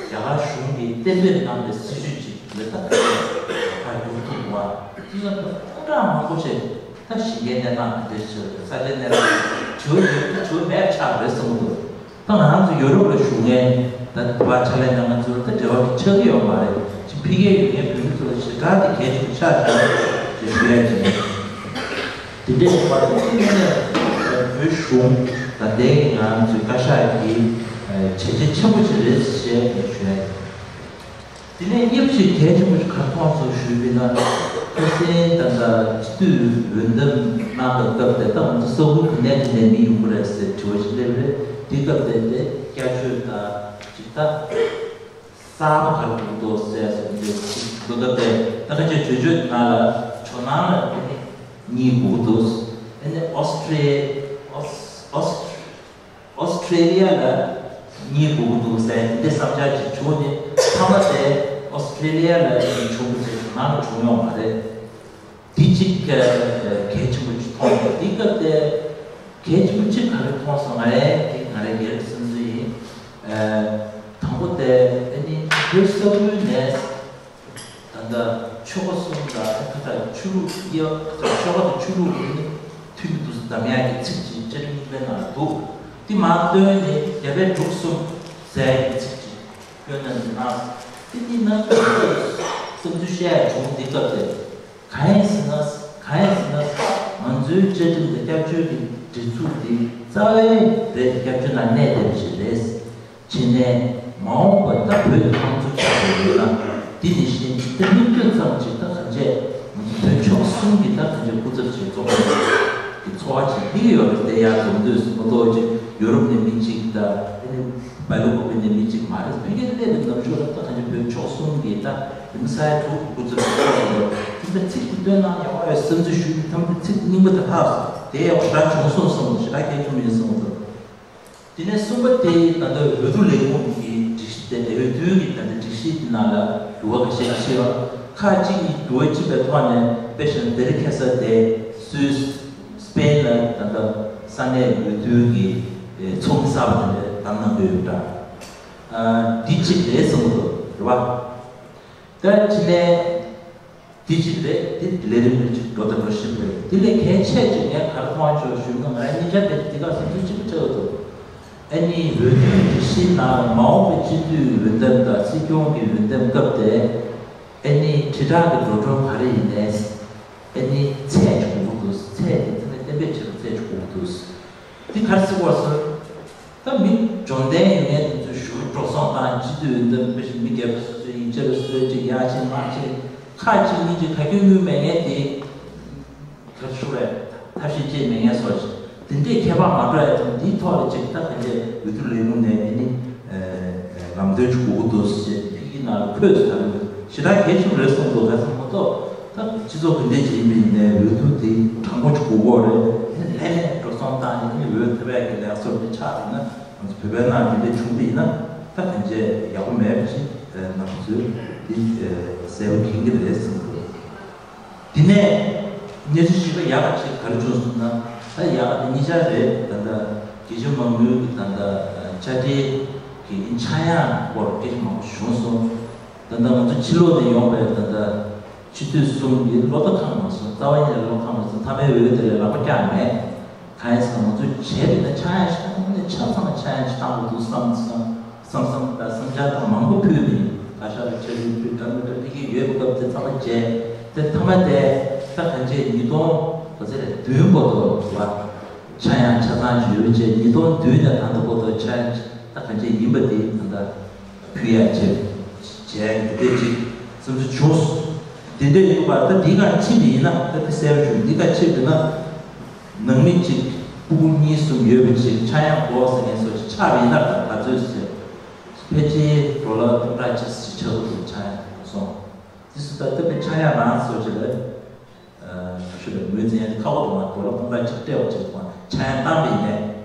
རྒྱ་གར་གཞུང་གིས་གཏན་འབེབས་གནང་པའི་སྲིད་བྱུས་ཅིག་ལ་ད་ད་ཡོང་ཐུབ་པ། དེ་ཚོ་ད་སྐུ་དྲག་མང་པོ་ཞིག་ད་གཞིས་ཀའི་གནས་སྟངས་དེ་འདྲ་ཞིག་ས་ཆའི་གནས་སྟངས་བྱུས་ཡོད་ཀྱི་བྱུས་མེད་ཆགས་རེད་བསམ་གྱི་འདུག་ད་ང་རང་ཚོ་ཡོ་རོབ་ལ་བཞུགས་མཁན་ད་བར་ཕྱག་ལས་གནང་མཁན་ཚོ་ལ་ད་འབྲེལ་བ་ཆགས་ཀྱི་ཡོད་མ་རེད། ཅིག་ཕ་གིར་ཡོད་མཁན་བོད་མི་ཚོ་ལ་ཞེ་དྲག་ཏུ་གལ་ཆེན་པོ་ཆགས་བྱུང་ཞེས་ཞུ་ཡ་ཅིག་དེ་འདྲའི་བར་དུ་ཅིག་ནས་བོད་གཞུང་ད་ལྟའི་ང་ཚོའི་བཀའ་ཤག་གིས་བྱས་རྗེས་ཆེན་པོ་ཞིག་རེད་ཞེས་ཞུ་ཡ་ཡིན། དེ་ནས་གཉིས་པ་ཞིག་གལ་ཆེན་པོ་ཞིག་ག་རེ་མཐོང་སོང་ཞུས་པ་ཡིན་ན། ཁ་སང་ད་ལྟ་སྤྱི་འཐུས་འོས་འདེམས་གནང་བའི་སྐབས་དེ་ད་ང་ཚོ་ས་ཁུལ་ག་ནས་ག་ནས་མི་ཡོང་གི་རེད་ཟེར་དྲི་བ་ཞིག་སླེབས་རེད། དེའི་སྐབས་དེ་དེ་སྐྱབས་བཅོལ་དང་ཅིག་ད་གསར་པ་ག་རེ་དགོས་འདུག་ཟེར་སོང་དེ་ཅིག་འདུག་སྐབས་དེ་ད་ཁ་ཆེ་གྲོས་ཆོད་ནང་ལ་ཇོ་ནང་ལ་དེ་ནས་གཉིས་དགོས་འདུག་ཨ་ནི་ཨོ་སི་ཀྲི་ཨོ་སི་ཨོ་སི་ཨོ་སི་ཀྲི་ལི་ཡ་ལ་གཉིས་དགོས་ཀྱི་འདུག་ཟེར་འདི་འདྲའི་བསམ་འཆར་ཅིག་བྱུང་ནས་མཐའ་མ་དེ་ཨོ་སི་ཀྲི་ལི་ཡ་ལ་གཉིས་བྱུང་གི་ཚེ་ཇོ་ནང་ལ་བྱུང་ཡོད་མ་རེད། འདི་གཅིག་གལ་ཆེན་པོ་ཅིག་མཐོང་སོང་། འདི་སྐབས་དེ་གལ་ཆེན་པོ་གཅིག་ག་རེ་མཐོང་སོང་། ང་རའི་དེ་ང་རའི་སྒེར་གྱི་བསམ་ཚུལ་ཡིན། དང་པོ་དེ་ཨ་ནི་བོད་ས་ཁུལ་ནས། ད་ལྟ་ཆོལ་ཁ་གསུམ་དང་ཁ་ཐག་ཆོས་ལུགས་དབྱེ་བ་ཁ་ཐག་ཆོལ་ཁ་དང་ཆོས་ལུགས་ཀྱི་མཐུན་པའི་འདུ་ཚོགས་བདམས་ཡག་གི་ཚིག་ཅིག་བཅའ་ཁྲིམས་རྙིང་པའི་ནང་ལ་འདུག་དེ་མར་བཏོན་ནས་རྒྱ་བལ་འབྲུག་གསུམ་ཟེར་ཡག་གི་ཚིག་ཅིག་བཏོན་ན་འདི་ན་དེ་འདི་ན་བསམ་ཚུལ་བཤད་ཡག་བྱུང་། འདི་སྐབས་དེ་གང་ཡིན་ཟེར་ན་གང་ཡིན་ཟེར་ན་ང་ཚོའི་བཅའ་ཁྲིམས་དང་སྐྱབས་བཅོལ་གྱི་སྒྲིག་འཛུགས་འདི་རྩ་བའི་རེད། སྐྱབས་བཅོལ་ནང་གནས་བསྡད་པ་ཞིག་རེད། བྱས་ནས་མ་འོངས་པ་ད་བོད་དེ་ཁོང་ཚོ་ཆགས་པ་ཡིན་ན་འདི་ནི་བཞིན་ད་མིག་ལྟོས་ཙམ་ཅིག་ད་གང་བྱས་ང་ཚོ་བོད་ཕྱོགས་གསུམ་གྱི་ད་གང་བྱས་སྐུ་ཚབ་ཅིག་འཛོམས་ཡོད་གི་འཚོ་བ་ཅིག་སླེབས་ཡོད་རེད། དེ་ཡར་འཛོམས་དུས་སུ་མ་གཏོགས་ཅིག་ཡོ་རོབ་ནས་མི་གཅིག་ད་ཨ་ནི་སྦེལ་ཀོབ་ནས་མི་གཅིག་མ་རེད། ཕ་གིར་སླེབས་པའི་ནམ་ཞོར་ལ་ད་གང་བྱས་བོད་ཕྱོགས་གསུམ་གྱི་ད་ཡིན་ས་ཡ་དྲུག་སྐུ་ཚབ་ཅིག་འཚོགས་ཡོད་རེད། དེ་འདྲ་ཚིག་ཅིག་བཏོན་ན་ཡག་པོ་ཡོད་བསམ་ཚུལ་ཞུས་ནས་ཐམས་ཅད་ཚིག་རྙིང་པ་དེ་ལྷག་སོང་། དེ་ཡག་པོ་ཞེ་དྲག་བྱུང་སོང་བསམ་ཞེ་དྲག་གལ་ཆེན་པོ་ཡིན་བསམ་གྱི་འདུག་དེ་ནས་གསུམ་པ་དེ་ད་ལྟ་འོས་བསྡུ་ལས་ཁུངས་ཀྱི་སྒྲིག་གཞི་དེ་འོས་བསྡུ་གི་ད་ལྟ་སྒྲིག་གཞི་དེ་ནང་ལ་འགྱུར་བ་ཁ་ཤས་ཕྱིན་ཡོད། ཁག་ཅིག་གི་འགྱུར་བ་ཕྱིན་པའི་ཐོག་ནས་དཔེ་བཞག་ན་དེ་རིང་ཁ་སང་དེ་སུད་སི་པེན་ལ་ད་ལྟ་ས་གནས་འོས་བསྡུ་གི་ཚོགས་མི་གསར་པ་དེ་འདྲ་བདམས་གནང་གི་ཡོད་པ་འདྲ། འདི་གཅིག་རེད་བསམ་གྱི་འདུག་རེད་བ། ད་དེ་ནས། དེ་གཅིག་རེད། དེ་ལས་རིམ་རེ་གཅིག་འགྲོ་དང་འགྲོ་བཞིན་པ་རེད། དེ་ལས་གལ་ཆེ་གཅིག་ངས་ག་རེ་མཐོང་བྱུང་ཞུས་ན་ང་རང་གཉིས་ཆ་དེ་འདི་ག་བསམ་ཚུལ་གཅིག་པ་འཕྲད་འདུག་ཨ་ནི་འོས་བསྡུའི་སྒྲིག་གཞི་ནང་མ་འོངས་པའི་སྤྱི་འཐུས་འོས་འདེམས་དང་སྲིད་སྐྱོང་གི་འོས་འདེམས་སྐབས་དེ་ཨ་ནི་དྲིལ་བསྒྲགས་ཀྱི་འགྲོ་གྲོན་ག་རེ་ཡིན་ནའི་ཨ་ནི་ཚད་ཅིག་དགོས་ཀྱི་འདུག་ཚད་དེ་ཚད་ནས་གཏན་འབེབས་བྱས་པ་ཚད་ཅིག་དགོས་ཀྱི་འདུག་འདི་ག་རེ་ཟེར་དགོས་ཟེར། ད་མི་འབྱོར་ལྡན་ཡོད་མཁན་དེ་ཚོས་ཞུ་འགྲོ་སོང་དང་སྤྱི་འཐུས་འདེམས་པ་ཞིག་མི་སྒེར་པ་སོ་སོའི་ཡིག་ཆ་རེ་སོ་སོའི་ཅིག་ཡག་ཅིག་མང་ཅིག་ཁག་ཅིག་གཉིས་ཅིག་ད་སྐྱོན་དངུལ་མེད་མཁན་དེ་ག་རེ་ཞུ་རེད། ཐབས་ཤེས་བྱེད་མེད་མཁན་སོགས་ཅིག་དེ་འདྲའི་ཁྱད་པར་མ་འགྲོ་ཡ་དང་འདིའི་ཐོག་ལ་ཅིག་ད་ག་འདྲའི་འོས་བསྡུ་ལས་ཁུངས་ནས་དེ་ནི་ལམ་སྟོན་ཅིག་དགོས་ཀྱི་འདུག་ཟེར་ཕ་གི་ནང་ལ་འཁོད་ཚུལ་ད་རུང་ཞེ་དྲག་གལ་ཆེན་པོ་རེད་བསམ་འདུག་ག་ཚོད་མ་གཏོགས། ད་སྤྱི་ཚོགས་འདི་འདྲ་ཅིག་ཡིན་པ་ཡིན་ནའི་འོས་བསྡུ་དེ་དྲང་པོ་ཅིག་དགོས་ཀྱི་རེད། ལྷན་ནས་འགྲོ་སོང་བཏང་ནས་ནི་འོས་ཐོབ་ཡག་གི་ལས་སོར་དེ་ཆགས་ཡིན་ན་ང་ཚོ་བོད་པའི་ནང་འདི་འདྲ་བྱུང་བ་ཡིན་ན་ད་གང་བྱས་ཡག་པོ་མེད་པ་ཅིག་ང་ཚོས་འདི་གསལ་པོ་མཁྱེན་གྱི་རེད་བསམ་གྱི་འདུག་དེ་ནས་གནས་ཚུལ་ཞིག་ལ་ཡག་ག་ཅིག་ག་རེ་བྱུང་སོང་ན། ད་ཡག་དེ་གཉིས་ཆ་རེད། ད་ལྟ་རྒྱལ་ཆེན་མང་པོའི་གི་ད་ལྟ་དཔྱ་ཁྲལ་གྱི་ཆག་ཡང་སྐོར་སྐད་ཆ་མང་པོ་བྱུང་སོང་། ད་ལྟ་ང་ཚོ་ཕྱི་ལོགས་ནས་ཡོང་པའི་ད་ལྟ་སྤྱི་འཐུས་གསུམ་གྱི་བློ་ཐག་ཁ་མ་སོང་། རྩ་བ་ཉིད་ནས་བློ་ཁ་མ་སོང་། མཐའ་མའི་འོས་བསྡུ་དེ་ལ་ལག་པ་བཀྱག་མེད། གང་ཡིན་ཟེར་ན་ང་ཚོས་བྱས་པ་ཡིན་ན་ཆག་ཡང་ཞིག་དང་དངོས་གནས་ཆ་ཚང་ཆག་ཡང་ཞིག་བཏང་དགོས་འདུག་བསམ་བསམ་བསམ་བསམ་དང་བསམ་འཆར་དང་མང་པོ་ཕུལ་མི་བཀའ་ཤག་ལ་ཕྱག་ལས་ཕུལ་འདྲ་མི་འདྲ་ཕ་གི་ཡོད་པ་སྐབས་དེ་ཚང་མ་བྱས། དེ་མཐའ་མ་དེ་ད་གང་བྱས་ཉིས་སྟོང་ག་ཚོད་རེད། བདུན་བར་དུ་བ་ཆག་ཡང་ཆ་ཚང་ཞིག་ཡོད་པ་བྱས། ཉིས་སྟོང་བདུན་ནས་ད་ལྟ་བར་དུ་ཆག་ཡང་ད་གང་བྱས་ཡིན་པ་དེ་ད་ལྟ་ཕུལ་ཡ་བྱས་བྱས་འདི་འདྲས་ཅིག་བསམ་ཚུལ་བྱུང་སོང་། དེ་འདྲས་ཡིན་པ་ད་འདི་ག་ཕྱིན་པ་ཡིན་ན་ད་དེ་གསལ་པོ་བྱུང་། འདི་ག་ཕྱིན་པ་ཡིན་ན། ནང་མི་གཅིག་སྤུ་གུ་གཉིས་གསུམ་ཡོད་པ་ཅིག་ཆག་ཡང་དགོས་ཟེར་མཁན་སོགས་ཅིག་ཆགས་པ་ཡིན་ན་ད་ག་ཚོད་ཟེར། ཕལ་ཆེར་ཌོ་ལར་སྟོང་ཕྲག་གཅིག་ཙམ་ཆགས་ཀྱི་འདུག་ཆག་ཡང་སོང་། དེ་སུ་ད་ལྟ་པའི་ཆག་ཡང་རང་སོགས་ཅིག་ལ་ཞུ་བའི་ངོས་འཛིན་ཡང་དེ་ཁག་པོ་འདུག་མ། ཌོ་ལར་སྟོང་ཕྲག་གཅིག་སྤྲད་པ་ཅིག་དང་ཆག་ཡང་བཏང་པ་ཡིན་ནའི་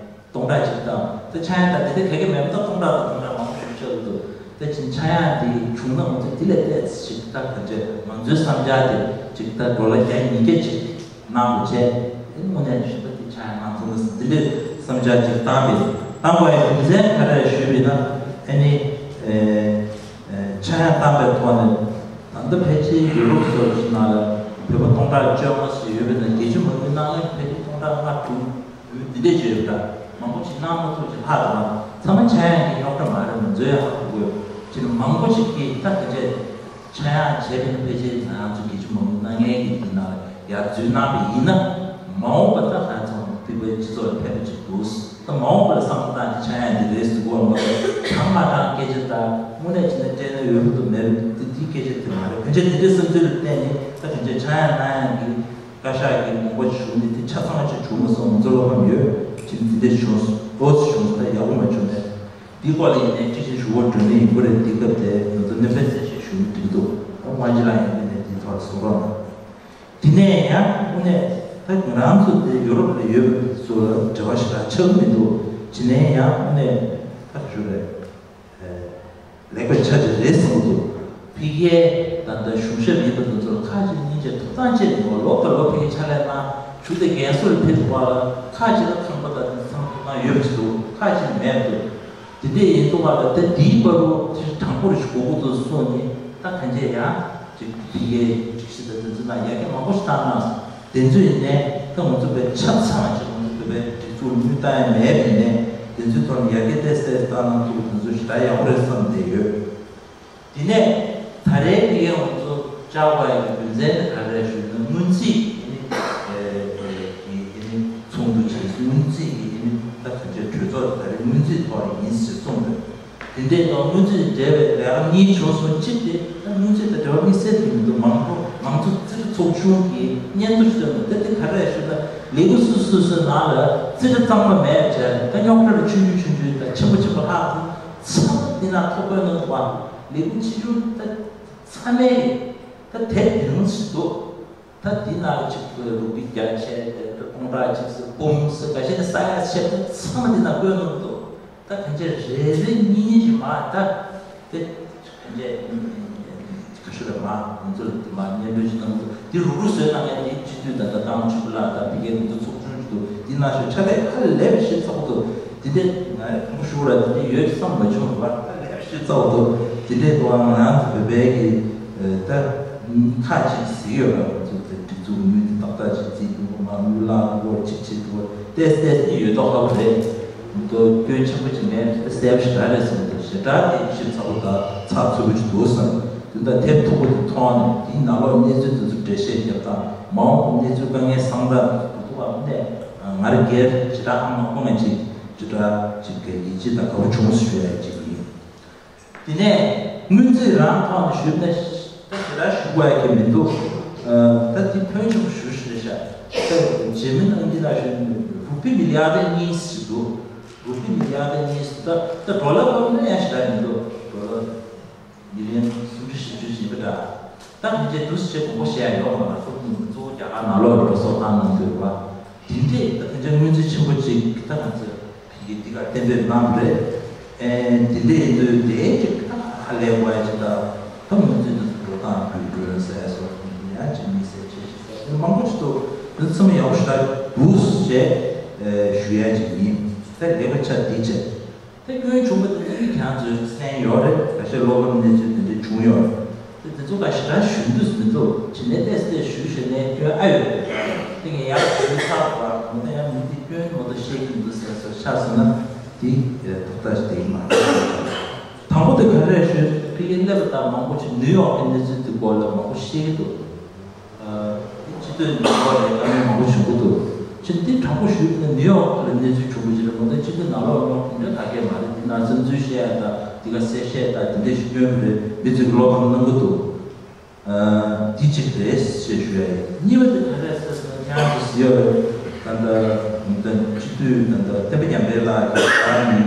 སྟོང་ཕྲག་གཅིག་བཏང་། དེ་ཆག་ཡང་ད་དེ་དེ་ག་གེ་མེད་པ་ད་སྟོང་ཕྲག་དང་སྟོང་ཕྲག་མང་པོ་ཞིག་ཆགས་ཀྱི་འདུག་དེ་ཕྱིན་ཆག་ཡང་དེ་བྱུང་ན་ང་ཚོ་དེ་ལས་ཏོག་ཙམ་ཞིག་ད་ག་འདྲས་ང་ཚོའི་བསམ་འཆར་དེ་ཅིག་ད་ཌོ་ལར་བརྒྱ་ཉིས་བརྒྱ་ཅིག་གནང་དགོས་བྱས། དེ་དངོས་གནས་ཞུ་ད་དེ་ཆག་ཡང་གནང་ཐུབ་ན་འདི་འདྲའི་བསམ་འཆར་ཅིག་བཏང་པས། བཏང་པ་ཡི་རྒྱུ་མཚན་ག་རེ་ཞུས་པ་ཡིན་ན། ཨ་ནི་ཨེ་ཨེ་ཆག་ཡང་བཏང་པའི་ཐོག་ནས་ད་ལྟ་ཕལ་ཆེར་ཡུ་རོབ་སོགས་ཀྱི་ནང་ལ་བོད་པ་སྟོང་ཕྲག་བཅོ་ལྔ་ཙམ་ཡོད་པའི་ནང་རྒྱལ་སྤྱི་མང་པོའི་ནང་ལ་ཕལ་ཆེར་སྟོང་ཕྲག་ལྔ་དྲུག་འདི་འདྲས་ཅིག་ཡོད་པ་འདྲ། མང་པོ་ཅིག་གནང་མ་ཐུབ་ཅིག་ལྷག་འདུག་ན་ཚང་མ་ཆག་ཡང་གི་རྙོག་དྲ་མ་རེད། ང་ཚོའི་ཧ་གོ་དགོས། ཅིག་མང་པོ་ཅིག་གིས་ད་ག་ཅེ་ཆག་ཡང་བྱས་པ་ཡིན་ན་ཕལ་ཆེར་ང་ཚོ་རྒྱལ་སྤྱི་མང་པོའི་སྣ་ལྔའི་གི་དེ་ནང་ལ་ཡར་འཛུལ་གནང་བ་ཡིན་ན། མ་འོངས་པ་ད་ང་ཚོ་བོད་པའི་སྤྱི་ཚོགས་ལ་ཕན་པ་ཅིག་འདུག་ད་མ་འོངས་པ་ལ་བསམ་བློ་བཏང་ནས་ཆག་ཡང་འདི་རེད་ཟེར་དགོས་པ་མ་གཏོགས། དྲང་མ་དྲང་སྐད་ཆ་དང་དངོས་གནས་བྱས་ན་སྤྲད་ན་འོས་པོ་འདུག་མེད་པ་འདི་འདིའི་སྐད་ཆ་དེ་མ་རེད། ཕན་ཆད་དེ་འདྲའི་བསམ་ཚུལ་ལ་བརྟེན་ནས་ད་ཕན་ཆད་ཆག་ཡང་གནང་ཡང་གི་བཀའ་ཤག་གི་དགོངས་པ་ཞུ་ནས་དེ་ཆ་ཚང་ཅིག་བྱུང་མ་སོང་། ང་ཚོ་བློ་ཕམ་ཡོད། ཅིག་འདི་འདྲ་བྱུང་སོང་། ཨོ་ཙི་བྱུང་སོང་། ད་ཡག་པོ་མ་བྱུང་ནས། འདི་སྐོར་ལ་ཡིན་ནའི་ཅི་ཞིག་ཞུ་བར་འགྲོ་ནི་ཡིན་པ་རེད། འདི་སྐབས་དེ་ང་ཚོ་སྣོན་པ་གསལ་བཤད་ཞུ་མི་འགྲིག་འདུག་ཨ་མ་ཇི་ལ་ཡིན་པ་ནས་འདི་ཐོག་ལ་གསུང་རོགས་གནང་། དེ་ནས་ཡང་དངོས་གནས་ད་ང་རང་ཚོ་འདི་ཡུ་རོབ་ལ་ཡོད་པ་ཚོ་ལ་འབྲེལ་བ་ཞེ་དྲག་ཆགས་ཀྱི་མི་འདུག་བྱས་ནའི་ཡང་དངོས་གནས་ད་ཞུ་རེད། ལེགས་པའི་ཆ་ཅིག་རེད་བསམ་གྱི་འདུག་ཕ་གིའི་ད་ལྟ་གཞུང་ཞབས་ཡིན་པ་དེ་ཚོར་ཁག་ཅིག་སྙིང་རྗེ་ཐོབ་ཐང་བཅས་ཡོད། ལོ་དང་ལོ་ཕ་གིའི་ཕྱག་ལས་གནང་། གཞུག་དེ་རྒན་གསོ་ལ་ཕེབས་པ་ལ་ཁག་ཅིག་ལ་ཁང་པ་དང་དེ་ཚང་ཐོབ་ཐང་ཡོད་པ་ཅིག་འདུག་ཁག་ཅིག་མེད་འདུག་དེ་འདྲས་ཡིན་དུས་ང་ལ་ད་འདིའི་བར་དུ་དེ་དྲང་པོ་རེ་ཞིག་དགོས་ཀྱི་འདུག་གསུངས་ནས། ད་གང་བྱས་ཡང་ཅིག་ཕ་གིའི་སྒྲིག་གཞི་དང་དེ་ཚོ་ནང་ཡར་རྒྱས་མང་པོ་ཞིག་བཏང་གནང་སོང་། དེ་ཚོ་ཡིན་ནའི་ད་ང་ཚོ་བས་ཆ་ཚང་ཅིག་ང་ཚོ་བོད་པའི་སྒྲིག་འཛུགས་ལ་དངུལ་བཏང་ཡ་མེད་པ་ཡིན་ནའི་དེ་ཚོའི་ཐོག་ནས་ཡར་རྒྱས་ཏོག་ཙམ་བཏང་གནང་ཐུབ་པ་དེ་ཚོ་ཞེ་དྲག་ཡག་པོ་རེད་བསམ་བསྡད་ཡོད། དེ་ནས་ད་རེས་དེ་གའི་ང་ཚོ་བཅར་བ་ཡི་རྒྱུ་མཚན་དེ་ག་རེ་རེད་ཞུས་ན། སྔོན་རྩིས་ཨ་ནི་ཨེ་ཨེ་ཨ་ནི་ཚོགས་འདུ་བྱས། སྔོན་རྩིས་ཀྱི་ཨ་ནི་ད་ག་ཚོད་གྲོས་ཚོགས་ད་རེས་སྔོན་རྩིས་ཐོག་ཡིན་ཟེར་གསུངས་འདུག་དེ་འདྲའི་ཐོག་སྔོན་རྩིས་འབྲེལ་བའི་ལས་ཀ་གཉིས་བྱུང་སོང་། གཅིག་དེ་ད་སྔོན་རྩིས་དང་འབྲེལ་བ་དམིགས་བསལ་དེ་མི་འདུག་མང་པོ་མང་གཙོ་རྩིས་ཁྲ་ཚོགས་ཆུང་གིས་སྙན་ཐོ་ཞིག་བཏོན་འདུག་ད་དེ་ག་རེ་རེད་ཞུས་ན། ལས་ཁུངས་སོ་སོ་སོ་སོའི་ནང་ལ་རྩིས་ཁྲ་གཙང་མ་མེད་བྱས། ད་རྙོག་དྲ་རུ་ཆུང་ཆུང་ཆུང་ཆུང་དང་ཆེན་པོ་ཆེན་པོ་ལྷག་ཚང་མ་འདི་ན་ཐོ་བཀོད་གནང་འདུག་པ། ལས་ཁུངས་ཆེ་ཆུང་ད་ཚང་མའི་ད་དེབ་དེ་རིང་ཞིག་འདུག་ད་འདི་ན་གཅིག་ཏུ་རུ་པི་བརྒྱ་བྱས་ཏེ། ད་སྟོང་ཕྲག་གཅིག་ཟེར་འབུམ་ཟེར་ག་ཤེད་ནས་ས་ཡ་ཆེ་ད་ཚང་མ་འདི་ན་བཀོད་གནང་འདུག་ད་གང་ཅི་རེ་རེ་གཉིས་གཉིས་ཀྱི་མ་ད་དེ་གང་ཅི་ག་ཤུ་རེ་མ་ང་ཚོ་ལ་དེ་མ་སྙན་སྒྲོན་ཅིག་གནང་འདུག་དེ་རུ་རུ་བཟོས་གནང་མཁན་དེ་སྤྱི་འཐུས་དང་ད་ཏང་ཕྱུག་ལགས་དང་ཕ་གིའི་ང་ཚོ་ཚོགས་ཆུང་ཞིག་འདུག་དེ་ན་ཤོད་ཆ་དེ་ཧ་ལས་པའི་ཞིབ་ཚགས་པོ་འདུག་དེ་འདྲས་ང་རེ་དང་པོ་ཞུ་བ་ར་དེ་འདྲས་ཡོད་བསམ་མ་བྱུང་བ། ཧ་ལས་པའི་ཞིབ་ཚགས་པོ་འདུག་དེ་འདྲས་འདུག་ཨ་ང་རང་ཚོ་བོད་པའི་གི་ད་ཁག་ཅིག་གཟིགས་ཡོད་ར། ང་ཚོ་དེ་སྒྲིག་འཛུགས་དངུལ་དེ་ཏག་ཏག་ཅིག་རྩིས་འདུག་མ་དངུལ་ལག་འདུག་གཅིག་བྱེད་འདུག་ཏེས་ཏེས་ཏེ་ཡོད་མདོག་ཁ་པོ་རེད། མདོ་སྐྱོན་ཆེན་པོ་ཅིག་མེད། གསལ་པོ་ཞེ་དྲག་རེད་བསམ་འདུག་ཞེ་དྲག་དེ་ཞིབ་ཚགས་པོ་དང་ཚགས་ཚུད་པོ་ཅིག་འདུག་བསམ། དེ་འདྲ་དེབ་མཐུག་པོ་དེ་མཐོང་ནས་དེའི་ནང་ལོགས་གནས་ཚུལ་དེ་ཚོ་འགྲེལ་བཤད་རྒྱབ་སྟངས། མ་འོངས་པའི་གནས་ཚུལ་དཀའ་ངལ་སང་ད་དུ་ཐུག་པ་ནས་ང་རང་སྒེར་ཞེ་དྲག་ཧ་མ་གོ་མཁན་ཅིག་ཞེ་དྲག་ཅིག་གི་ཡིད་ཆེས་དང་དགའ་པོ་བྱུང་ཞུ་ཡ་ཅིག་ཡིན། དེ་ནས་སྔོན་རྩིས་རང་ཐོག་ནས་ཞུས་ན་ད་དེ་འདྲ་ཞུ་དགོས་ཡ་གི་མི་འདུག་ད་དེ་ཕོན་ཆེན་པོ་ཞུ་ཞེས་བྱ། ད་རྗེས་མི་ནང་འདི་ལ་ཞུ་ན་རུ་པི་མི་ལི་ཡར་ཌི་གཉིས་ཞིག་འདུག་རུ་པི་མི་ལི་ཡར་ཌི་གཉིས་ད་ད་ཌོ་ལར་བབས་ན་ཡང་ཞེ་དྲག་མི་འདུག་ཌོ་ལར་མི་ལི་ཡོན་སུམ་ཅུ་བཞི་བཅུ་ཡིན་པ་འདྲ། ད་མི་རྗེ་འདུག་སེ་བྱས་དགོངས་པ་བཞེས་ཡ་ཡོད་མ་རེད། ཁོ་གཙོ་བོ་རྒྱ་གར་ནང་ལོགས་ལ་འགྲོ་སོང་བཏང་གནང་འདུག་བ། དེ་འདྲས་ད་དེ་འདྲ་སྔོན་རྩིས་ཆེན་པོ་ཅིག་ད་ང་ཚོས་ཕ་གི་འདི་ག་གཏན་འབེབས་གནང་བ་རེད། ཨེ་དེ་འདྲས་ཡིན་དུས་དེའི་ཅིག་ད་ཧ་ལས་དགོས་ཡ་ཅིག་ད་ད་སྔོན་རྩིས་འདི་ཚོ་འགྲོ་སྟངས་བོད་འགྲོ་ཟེར་སོགས་ཡང་ཅིག་དམིགས་བསལ་བྱས་ཤིག་ཟེར་དེ་མང་པོ་ཅིག་འདུག་དེ་ཚོ་ཚང་མ་ཡག་པོ་ཞེ་དྲག་འདུག་ཅེས་ཞུ་ཡ་ཅིག་ཡིན། ད་ལེགས་པ་ཆ་འདི་བྱས། ད་སྐྱོན་བྱུང་བ་དེ་ཚོ་ནི་ཁྱེད་རང་ཚོས་གསན་ཡོད་རེད། ཁ་ཤས་བློ་ཕམ་གནས་ཚུལ་དེ་འདྲ་བྱུང་ཡོད་རེད། ད་དེ་ཚོ་ཁ་ཞེ་དྲག་ཞུ་འདོད་མི་འདུག་ཇི་ནས་ཏེས་ཏེ་ཞུ་ཞེས་ནས་སྐྱོན་ཨ་ཡོད་རེད། དེ་ངས་ཡར་ཞུས་ཚར་བ་མོ་ད་ཡང་མི་འདི་སྐྱོན་མོ་ད་བཤད་ཀྱི་འདུག་ཟེར་སོ་ཆགས་སོང་ན་དེ་ཐོག་མཐའ་ཞིག་དེ་ཡིན་མ་རེད། དང་པོ་དེ་ག་རེ་ཞུས་ཕ་གིར་སླེབས་པ་དང་མང་པོ་ཅིག་ནིའུ་ཡོག་གི་གནས་ཚུལ་དེ་སྐོར་ལ་མང་པོ་ཤེས་ཀྱི་འདུག་སྤྱི་འཐུས་ནང་ལོགས་ནས་བཀའ་མོལ་མང་པོ་བྱུང་གི་འདུག་ཕྱིན་འདི་དྲང་པོ་ཞུས་ན་ནིའུ་ཡོག་ལ་གནས་ཚུལ་བྱུང་བ་ཞིག་རེད་མ་གཏོགས་སྤྱི་འཐུས་ནང་ལོགས་ནང་དེ་འདྲ་ག་གེ་མ་རེད། འདི་ནང་བསམ་ཚུལ་བཤད་ཡ་དང་འདི་ག་གསལ་བཤད་དང་དེ་འདྲ་ཞིག་སྐྱོན་གྱི་རེད། མི་ཚོས་བློ་ཕམ་གནང་གི་འདུག་འདི་གཅིག་རེད་ཞེས་ཞུ་ཡ་ཡིན། གཉིས་པ་དེ་ག་རེ་ཟེར་ན་ཁྱེད་རང་ཚོ་ཟེར་ཡོད་རེད། ད་ལྟ་སྤྱི་འཐུས་ད་ལྟ་བསྟན་པ་ཉམས་པའི་ལགས་ཀྱི་བར་ནི་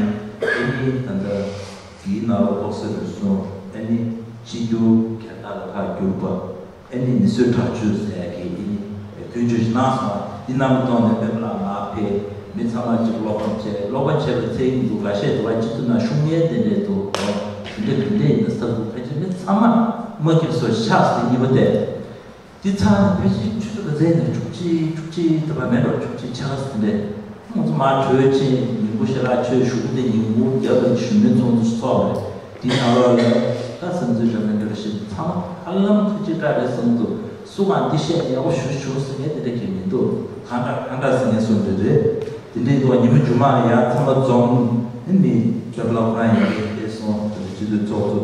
ཨེ་ནི་ད་ལྟ་འདིའི་ནང་ལ་ལྐོག་ཟ་རུལ་སུངས་ཨེ་ནི་སྤྱི་འཐུས་སྒེར་བདག་ལ་ཁག་བསྒྱུར་བ། ཨེ་ནི་མི་གསོད་ཁྲག་སྦྱོར་ཟེར་ཡ་གི་ཨེ་ནི་སྐྱོན་བརྗོད་ཞིག་གནང་སོང་། འདི་རྣམ་པ་གཏོང་ནས་སྤེན་པ་ལགས་མར་ཕེབས། མི་ཚང་མ་གཅིག་བློ་ཕམ་བྱས། བློ་ཕམ་བྱས་པ་ཚད་ཀྱི་འདུག་འགའ་ཤས་འདུག་བ། སྤྱི་འཐུས་ནང་ཤུགས་ངན་དེ་འདྲས་འདུག་འོ་དེ་འདྲས་དེ་འདྲས་ཡིན་ན་ས་འདུག་ཕལ་ཆེར་མི་ཚང་མ་མ་སྐྱིད་སོ་ཤག་དེ་གཉིས་པ་དེ། དེ་ཚང་ནས་ཕལ་ཆེར་ཆུ་ཚོད་ག་ཚད་ནས་བཅུ་གཅིག་བཅུ་གཅིག་དེ་བ་མེད་པར་བཅུ་གཅིག་ཆ་ག་ཚོད་དེ་འདྲས། ང་ཚོ་མར་གྲོས་ཕྱིན། ཉིན་གུང་ཞལ་ལག་མཆོད་ཞུ་གི་དེ་ཉིན་གུང་རྒྱབ་ལ་ཞུ་མོལ་ཚོགས་འདུ་ཞིག་ཚོགས་པ་རེད། དེའི་ནང་ལོགས་ལ་ད་བསམ་ཚུལ་འདྲ་མི་འདྲ་ཞིག་ཚང་མ་ཧ་ལམ་ཁ་ཅིག་འདྲ་རེད་བསམ་འདུག་སུ་གང་འདི་བཤད་ཡག་པོ་ཞུ་ཞུ་ཟེར་མཁན་དེ་འདྲ་གི་མི་འདུག་གང་འདྲ་གང་འདྲ་ཟེར་མཁན་སོང་འདྲ་རེད། དེ་འདྲའི་འདུག་ཉི་མ་རྗེས་མ་ཡར་ཚང་མ་འཛོམས། ཨ་ནི་སྤེན་པ་ལགས་ཁོ་རང་ཡང་ཕེབས་སོང་། དེ་འདྲ་སྤྱི་འཐུས་ཚོགས་གཙོ།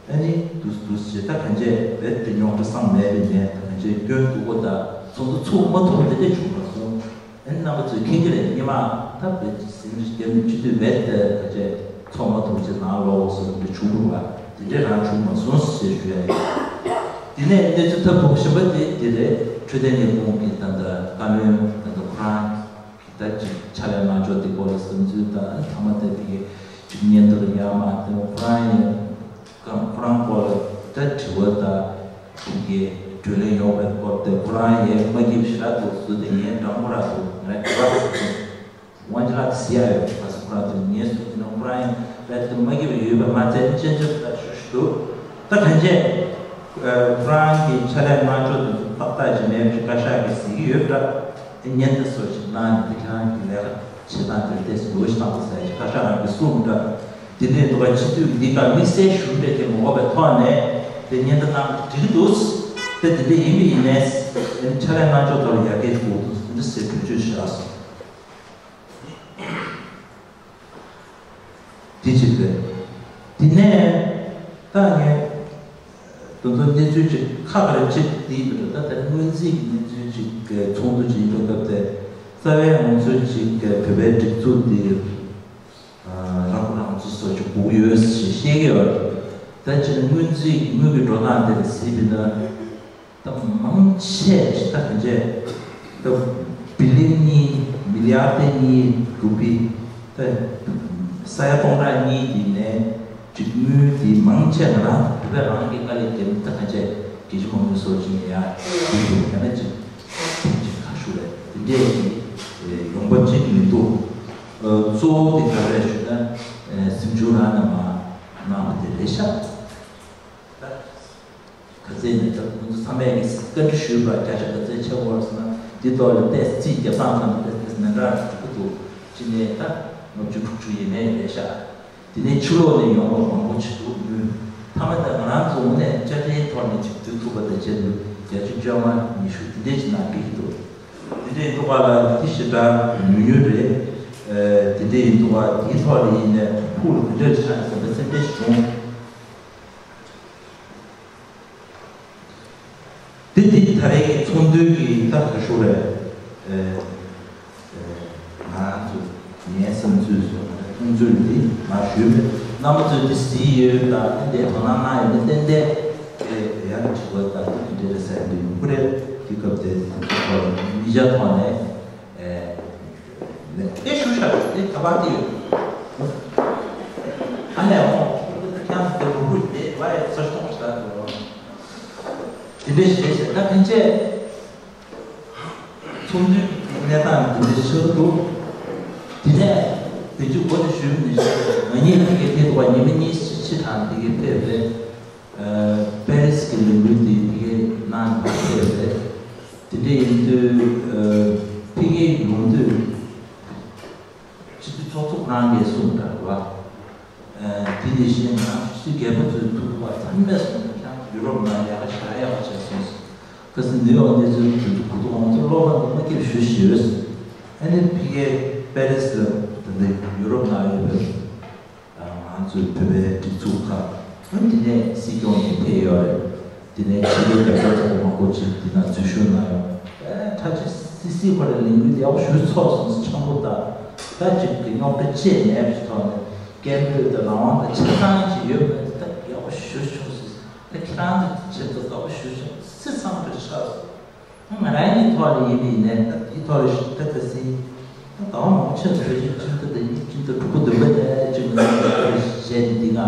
ཨ་ནི་འདུག་འདུག་ཅེས་ད་གང་བྱས་རྦད་དེ་རྙོག་དྲ་བསམ་མེད་པའི་ནས་ད་གང་བྱས་སྐྱོན་འདུག་གོ་ད་ཚོགས་འདུ་ཚུགས་མ་ཐུབ་དེ་འདྲས་བྱུང་བ་སོང་། ཨ་ནི་རྣམ་པ་ཚོས་མཁྱེན་གྱི་རེད། སྔོན་མ་ད་རྦད་དེ་ཟིང་རིས་རྒྱབ་ནས་སྤྱི་འཐུས་རྦད་དེ་གང་བྱས་ཚོགས་མ་ཐུབ་ཅེས་ནང་ལོགས་སུ་འདི་བྱུང་འདུག་བ། དེ་འདྲས་རང་བྱུང་མ་སོང་ཞེས་ཞུ་ཡ་ཡིན། དེ་ནས་གནས་ཚུལ་ཐབས་སྡུག་གཞན་པ་དེ་འདི་རེད། འཕྲོད་བསྟེན་ལས་ཁུངས་ཀྱི་ད་ལྟ་བཀའ་བློན་ད་ལྟ་ཁོ་རང་ད་ཅིག་ཕྱག་ལས་གནང་ཕྱོགས་དེ་སྐོར་ལ་བསམ་ཚུལ་དང་ཚང་མ་དེ་དེ་གའི་ཅིག་སྙན་ཐོ་ཡར་མར་དེ་ཁོ་རང་ཡིན་གང་ཁོ་རང་སྐོར་ལ་ད་དྲི་བ་དང་དེ་གའི་གྲོས་གླེང་ཡོང་བའི་སྐོར་དེ་ཁོ་རང་ཡིན་མ་སྐྱིད་ཞེ་དྲག་འདུག་སུ་དེ་ངའི་འདྲ་མོ་ར་འདུག་ང་དྲི་བ་དབང་ཅི་ལགས་དེ་ཟེར་ཡ་ཡོད་མ་སུ་ཁོ་རང་དེ་ངའི་སུ་དེ་ན་ཁོ་རང་ཡིན་ར་དེ་མ་སྐྱིད་པ་ཡོད་པ་མ་ཚད་སྤྱན་ཆབ་ད་ཞུ་ཞུ་འདུག་ད་གང་བྱས་ཁོ་རང་གི་ཕྱག་ལས་གནང་ཕྱོགས་དེ་ཚོ་ཏག་ཏག་ཅིག་མེད་པ་ཅིག་བཀའ་ཤག་གིས་གཟིགས་ཀྱི་ཡོད་པ་འདྲ། སྙན་ཐོ་སོགས་ཤིག་གནང་ནས་དེ་ཁྱེད་རང་གི་ལས་ཀ་བྱེད་སྟངས་དེར་ཏོག་ཙམ་ལོ་ཞིག་བཏང་དགོས་ཟེར་ཞིག་བཀའ་ཤག་རང་གིས་གསུངས་འདྲ། དེ་འདྲའི་འདུག་ག་སྤྱི་འཐུས་འདི་ག་དམིགས་བསལ་ཞུ་འབྲེལ་གྱི་མ་དགོས་པའི་ཐོག་ནས་དེ་སྙན་ཐོ་གནང་འགྲིག་གི་འདུག་དེ་དེ་འདྲ་ཡིན་པ་ཡིན་ནས་ཕྱག་ལས་གནང་ཕྱོགས་ཐོག་ལ་ཡར་རྒྱས་དགོས་འདུག་འདི་ཟེར་གྲོས་ཆོད་བཞག་སོང་། དེ་གཅིག་རེད། དེ་ནས་ད་ངས་དེ་ཚོ་གནས་ཚུལ་ཅིག་ཁག་རེ་གཅིག་དེའི་མི་འདུག་ད་ལྟ་སྔོན་རྩིས་ཀྱི་གནས་ཚུལ་ཅིག་གི་ཚོགས་འདུ་ཅིག་ཡིན་པ་སྐབས་དེ་རྩ་བའི་ང་ཚོའི་ཅིག་གི་བོད་པའི་སྒྲིག་འཛུགས་འདི་རང་མགོ་རང་འཛུགས་སོགས་ཀྱི་སྒུག་ཡོད་ཞེས་བཤད་ཀྱི་ཡོད། ད་ཅིག་སྔོན་རྩིས་ཀྱི་དངུལ་གྱི་འགྲོ་སྟངས་དེ་ལ་གཟིགས་པ་ཡིན་ན། ད་མང་ཆེ་ཞིག་ད་ག་འཇེ་ད་བི་ལི་ཡན་གཉིས་མི་ལི་ཡར་ཌེ་གཉིས་རུ་པི་ད་ས་ཡ་སྟོང་ཕྲག་གཉིས་དེ་ནས་གཅིག་དངུལ་དེ་མང་ཆེ་ང་རང་བོད་པས་རང་གི་དཀའ་ལས་བརྒྱབ་ད་ག་འཇེ་རྒྱལ་སྤྱི་དམངས་གཙོའི་སྲོག་ཆགས་ཡ་དེ་ཡོད་ཡང་ན་གཅིག་ཐེངས་གཅིག་ཁ་ཤུ་རེད། དེ་འདྲས་ཀྱི་ཡོང་པ་གཅིག་མི་འདུག་གཙོ་བོ་དེ་ག་རེ་ཞུ་ན་སེམས་ཆུང་རང་ནས་མ་གནང་བ་དེ་རེད་ཤག་ག་ཚད་ནས་ད་ཁོང་ཚོ་ཚང་མས་ཀྱི་བཀའ་འདྲི་ཞུས་པ་བརྒྱ་ཆ་ག་ཚད་ཆེ་བོར་སོང་ན་འདི་ཐོག་ལ་ཏེས་རྩིས་རྒྱབ་སྟངས་ཙམ་ཏེས་ཏེས་མི་འདྲ་འགྲོ་གི་འདུག་ཅི་ནས་ད་ལྔ་བཅུ་དྲུག་ཅུ་ཡས་མས་རེད་ཤག་དེ་ནས་ཕྱི་ལོགས་ནས་ཡོང་བ་མང་པོ་ཅིག་འདུག་མོད་མཐའ་མ་ད་ང་རང་ཚོ་དངོས་གནས་དཔྱ་ཁྲལ་ཐོག་ནས་ཅིག་བསྡུ་ཐུབ་པ་དང་བྱས་འདུག་བརྒྱད་ཅུ་བཅོ་ལྔ་ཉི་ཤུ་དེ་འདྲས་ཅིག་ནང་འགྲིག་གི་འདུག་དེ་འདྲས་འདུག་ག་ལ་དེ་ཞེ་དྲག་ཉུང་ཉུང་རེད། དེ་འདྲས་ཡིན་འདུག་ག་དེའི་ཐོག་ལ་ཡིན་ནས་ཕུགས་ལ་དེ་འདྲས་ཆགས་ནས་བསམ་པ་སེམས་ཁྲལ་ཞིག་བྱུང་། དེ་དེ་ད་རེས་ཀྱི་ཚོགས་འདུའི་གི་ད་ག་ཤོ་རེད། ཨེ་ཨེ་ང་ཚོ་ངའི་བསམ་ཚུལ་སོགས་ང་ཚོའི་མཐོང་ཚུལ་འདི་མ་ཞུས་པས་རྣམ་པ་ཚོས་འདི་གཟིགས་ཡོད་ད་དེ་འདྲའི་དོ་སྣང་གནང་ཡོད་ན་ཏན་ཏན་ཨེ་ཡང་དྲི་བ་ད་དེ་འདྲ་རེད་ཟེར་འདི་ཡོང་གི་རེད། དེ་སྐབས་དེ་ཚོ་ཐོག་ལ་མི་བྱ་ཐོག་ནས་ཨེ། ལས་དེ་ཞུ་ཤག་དེ་ད་བར་དེ་ཡོད། ཨ་ནེ་འོང་ཁྱང་དེ་མུ་གུ་དེ་བ་ཡི་ཚོ་གཏོང་ཤག་དེ་རོ། དེ་འདྲ་ཞིག་རེད་ཟེར་ད་ཕན་ཆད་ཚོགས་འདུའི་གནས་སྟངས་དེ་འདྲ་ཞིག་འདུག་དེ་ནས་དེ་ཚོ་འགོ་ནས་ཞུས་ནས་ཞུས་ང་གཉིས་དེ་གའི་དེ་འདུག་བ་ཉི་མ་གཉིས་ཕྱི་དང་དེ་གའི་ཕེབས་རེད། པེ་རིས་ཀྱི་ལས་འགུལ་དེ་ཕ་གིའི་ནང་ཕེབས་རེད། དེ་འདྲ་ཡིན་དུས་ཕ་གིའི་ ཁྱེད་རང་གིས་གསུངས་འདྲ་བ། ཨ་དེ་ནི་གཞན་ང་ཚོ་རྒན་པ་ཚོའི་ཐུག་པ་ཚང་མས་གསུངས་ནས། ཁྱེད་རང་ཚོ་ཡུ་རོབ་ནང་ལས་ཀ་ཞེ་དྲག་ཡག་པོ་བྱས་སོང་ཟེར། ཁ་སང་ནིའུ་ཡོག་གནས་ཚུལ་དེ་ཚོ་གོ་དུས་ང་ཚོ་བློ་ཕམ་དང་མ་སྐྱིད་ཞུ་ཞུས། ཨ་ནི་ཕ་གིའི་པེ་རི་སི་ལ་ད་ལྟ་ཡུ་རོབ་ནང་ཡོད་པའི་ང་ཚོའི་བོད་པའི་སྒྲིག་འཛུགས་ཁག་ཨ་ནི་དེ་ནས་སྲིད་སྐྱོང་གིས་ཕེབས་ཡོད་རེད། དེ་ནས་ཕྱི་རྒྱལ་རྒྱལ་ཁབ་ཚོ་མང་པོ་ཅིག་དེ་ན་འཛུལ་ཞུགས་གནང་ཡོད། ཨེ་ཁྲ་ཆེ་སི་སི་ཁོ་ར་ལས་འགུལ་དེ་ཡག་པོ་ཞུ་ཚོགས་སོང་ཟེར། ཆང་བུ་དང་ད་ཅིག་གི་རྙོག་དྲ་ཅི་མེད་པའི་ཐོག་ནས་སྐད་འབོད་དང་རང་དབང་དང་ཆ་ཚང་ཞིག་ཡོད་པ་ད་ཡག་པོ་ཞུ་བྱུང་སོང་ཟེར། ད་ཁྱེད་རང་ཚོ་ཆེད་དུ་ཡག་པོ་ཞུ་བྱུང་སེ་ཚང་རེ་ཆགས་སོང་། ང་རང་གི་ཐོག་ནས་ཡིན་པ་ཡིན་ནའི་ད་འདིའི་ཐོག་ལ་ཞུ་ད་ད་ཟིན། ད་ད་མང་ཆེ་བོད་ཀྱི་སྤྱི་ཚོགས་དེ་ཉིད་སྤྱི་ཚོགས་གྲུག་པོ་འདུག་པ་དེ་ཅིག་ང་ཚོ་བཤད་ཀྱི་འདི་ང་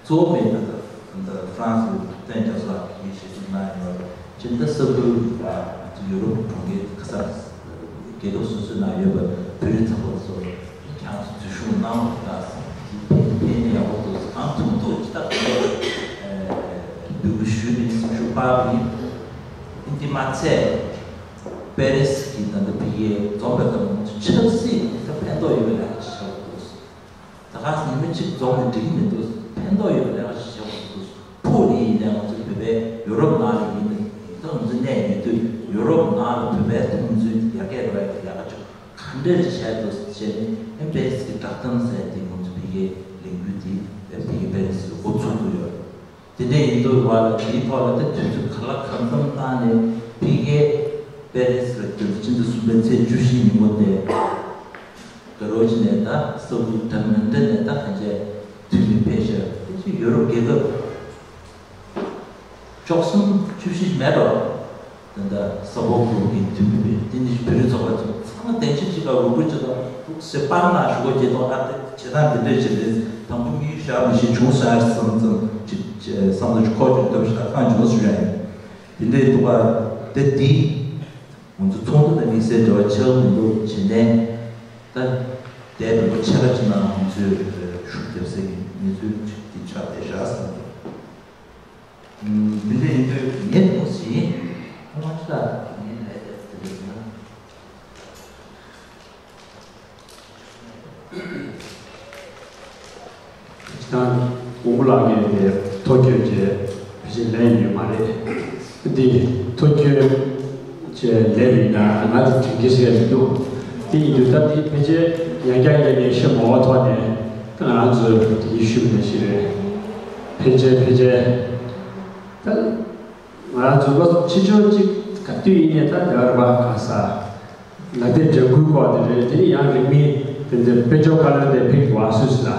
གཙོ་བོ་མེད་པ་ད་ད་ཧྥ་རན་སི་བསྟན་རྒྱ་མཚོ་ལགས་ཀྱིས་ཞལ་བཞུགས་གནང་ཡོད། སྤྱིར་ད་ས་ཁུལ་ང་ཚོ་ཡུ་རོབ་གྲོང་ཁྱེར་ཁ་ས་རྒྱལ་ཁབ་སོ་སོའི་ནང་ཡོད་པ་བོད་རིགས་ཚོགས་པ་ཚོ་ཁྱེད་རང་ཚོ་འཛུལ་ཞུགས་གནང་བ་དང་ཕན་ཕན་ནུས་ཡག་པོ་འདུག་གང་ཐུབ་ཐུབ་ཅི་ལྟར་འབོད་སྐུལ་ཞུས་ནས་སེམས་ཤུགས་སྤར་བ་ཡིན། འདི་མ་ཚད། པེ་རི་སི་གི་ད་ལྟ་ཕ་གིའི་འཛོམས་པའི་སྐབས་ང་ཚོ་ཆབ་སྲིད་ད་ཕན་ཐོགས་ཡོད་པའི་ལས་ཀ་ཞིག་བྱེད་དགོས་འདུག་ད་ག་ཟེར་ཉི་མ་གཅིག་འཛོམས་ནས་འགྲིག་གི་མི་འདུག་ཕན་ཐོགས་ཡོད་པའི་ལས་ཀ་ཞིག་བྱེད་དགོས་འདུག་ཕུགས་ནས་ཡིན་ནའི་ང་ཚོ་བོད་པའི་ཡུ་རོབ་ནང་ལ་ཡིན་ནའི་ད་ང་ཚོ་གནས་ཡོད་དུས་ཡུ་རོབ་ནང་ལ་བོད་པའི་མཐོང་ཚུལ་ཡར་རྒྱས་འགྲོ་ཡག་གི་ལས་ཀ་ཅིག་ག་འདྲ་བྱས་འདུག་ཟེར་ནས་པེ་རི་སི་གི་བསྒྲགས་གཏམ་ཟེར་དེ་ང་ཚོ་ཕ་གིའི་ལས་འགུལ་དེ་ཕ་གི་པེ་རི་སི་འགོ་ཚུགས་དགོས་ཡོད། དེ་འདྲ་ཡིན་དུས་བར་ལ་དེའི་ཐོག་ལ་ད་དུས་ཚོད་ག་ལ་གང་འཚམ་བཏང་ནས་ཕ་གིའི་པེ་རི་སི་ལ་དུས་ཚོད་ཕྱི་ཟླ་གསུམ་པའི་ཚེས་བཅུ་བཞི་ཉིན་མོ་དེ་དགའ་རོགས་བྱས་ནས་ད་ས་ཁུལ་འདྲ་མི་འདྲ་ནས་ད་གང་བྱས་འཐུས་མི་ཕེབས་ཤག་དེ་ཚོ་ཡུ་རོབ་རྒྱལ་ཁབ་བཅུ་གསུམ་བཅུ་བཞི་མེད་འགྲོ། ད་ལྟ་ས་ཕོ་གུ་རུ་གི་འཐུས་མི་བས་དེ་ནི་བོད་རིགས་ཚོགས་པ་ཚོ་ཚང་མ་བདེ་སྐྱིད་ཅིག་ག་རུ་རུ་ཅིག་དང་ལུག་སེ་པར་ན་ཞུ་གོ་བྱེད་དོ། ཨ་དེ་བྱེད་སྟངས་འདི་འདྲས་བྱེད་རེད། དང་པོ་མི་ཞག་མི་ཤེས་བྱུང་ས་བསམ་ཙམ་ཅིག་བསམ་ཚུལ་ཅིག་ཁོ་ཅིག་སྟོབས་ཤ་ཁང་བྱུང་སུ་ཡང་ཡིན། དེ་འདྲས་འདུག་པ་དེ་དེ་ང་ཚོ་ཚོགས་འདུ་དང་དམིགས་བསལ་འབྲེལ་བ་ཆགས་མི་འདུག་བྱེད་ནས་ད་དེ་འདྲ་པོ་ཆེ་ག་ཅིག་ནང་ང་ཚོས་ཤུགས་རྒྱབ་སའི་གནས་ཚུལ་ཅིག་དེ་ཆགས་བསྡད་ཤག་བསམ་འདུག་འདི་འདྲ་ཡིན་དུས་ངས་ཐུགས་ཞིག་ཁོང་ཅི་ལ་ངས་ལས་དེ་དེ་རེད་ན། ད་དགོང་མོ་ལགས་ཀྱི་ཐོ་བཀོད་བྱས་ཕལ་ཆེར་ལན་ཡོད་མ་རེད། འདི་ཐོ་བཀོད་བྱས་ལན་ཡོད་ན་ང་ཚོ་དྲན་གྱི་ཞིག་མི་འདུག་དེ་ཡིན་དུས་ད་འདི་ཕལ་ཆེར་ཡང་བསྐྱར་ཡང་བསྐྱར་ཤེས་མ་བ་ཐོག་ནས་ད་ང་ཚོ་དེ་ཡིད་ཤུགས་ནས་ཤི་རེད། ཕལ་ཆེར་ཕལ་ཆེར་ད་ང་རང་ཚོ་ལོ་ཕྱི་ཕྱོགས་གཅིག་ག་དུས་ཡིན་ནའི་ད་དེ་བར་བ་ག་ས་ལ་དེ་འགྲན་ཁུལ་སྐོར་དེ་རེད། དེ་ནི་ཡང་རིང་མིན་དེ་འདྲ་དཔལ་འབྱོར་བཀའ་བློན་དེ་ཕེབས་བ་སུས་ལ་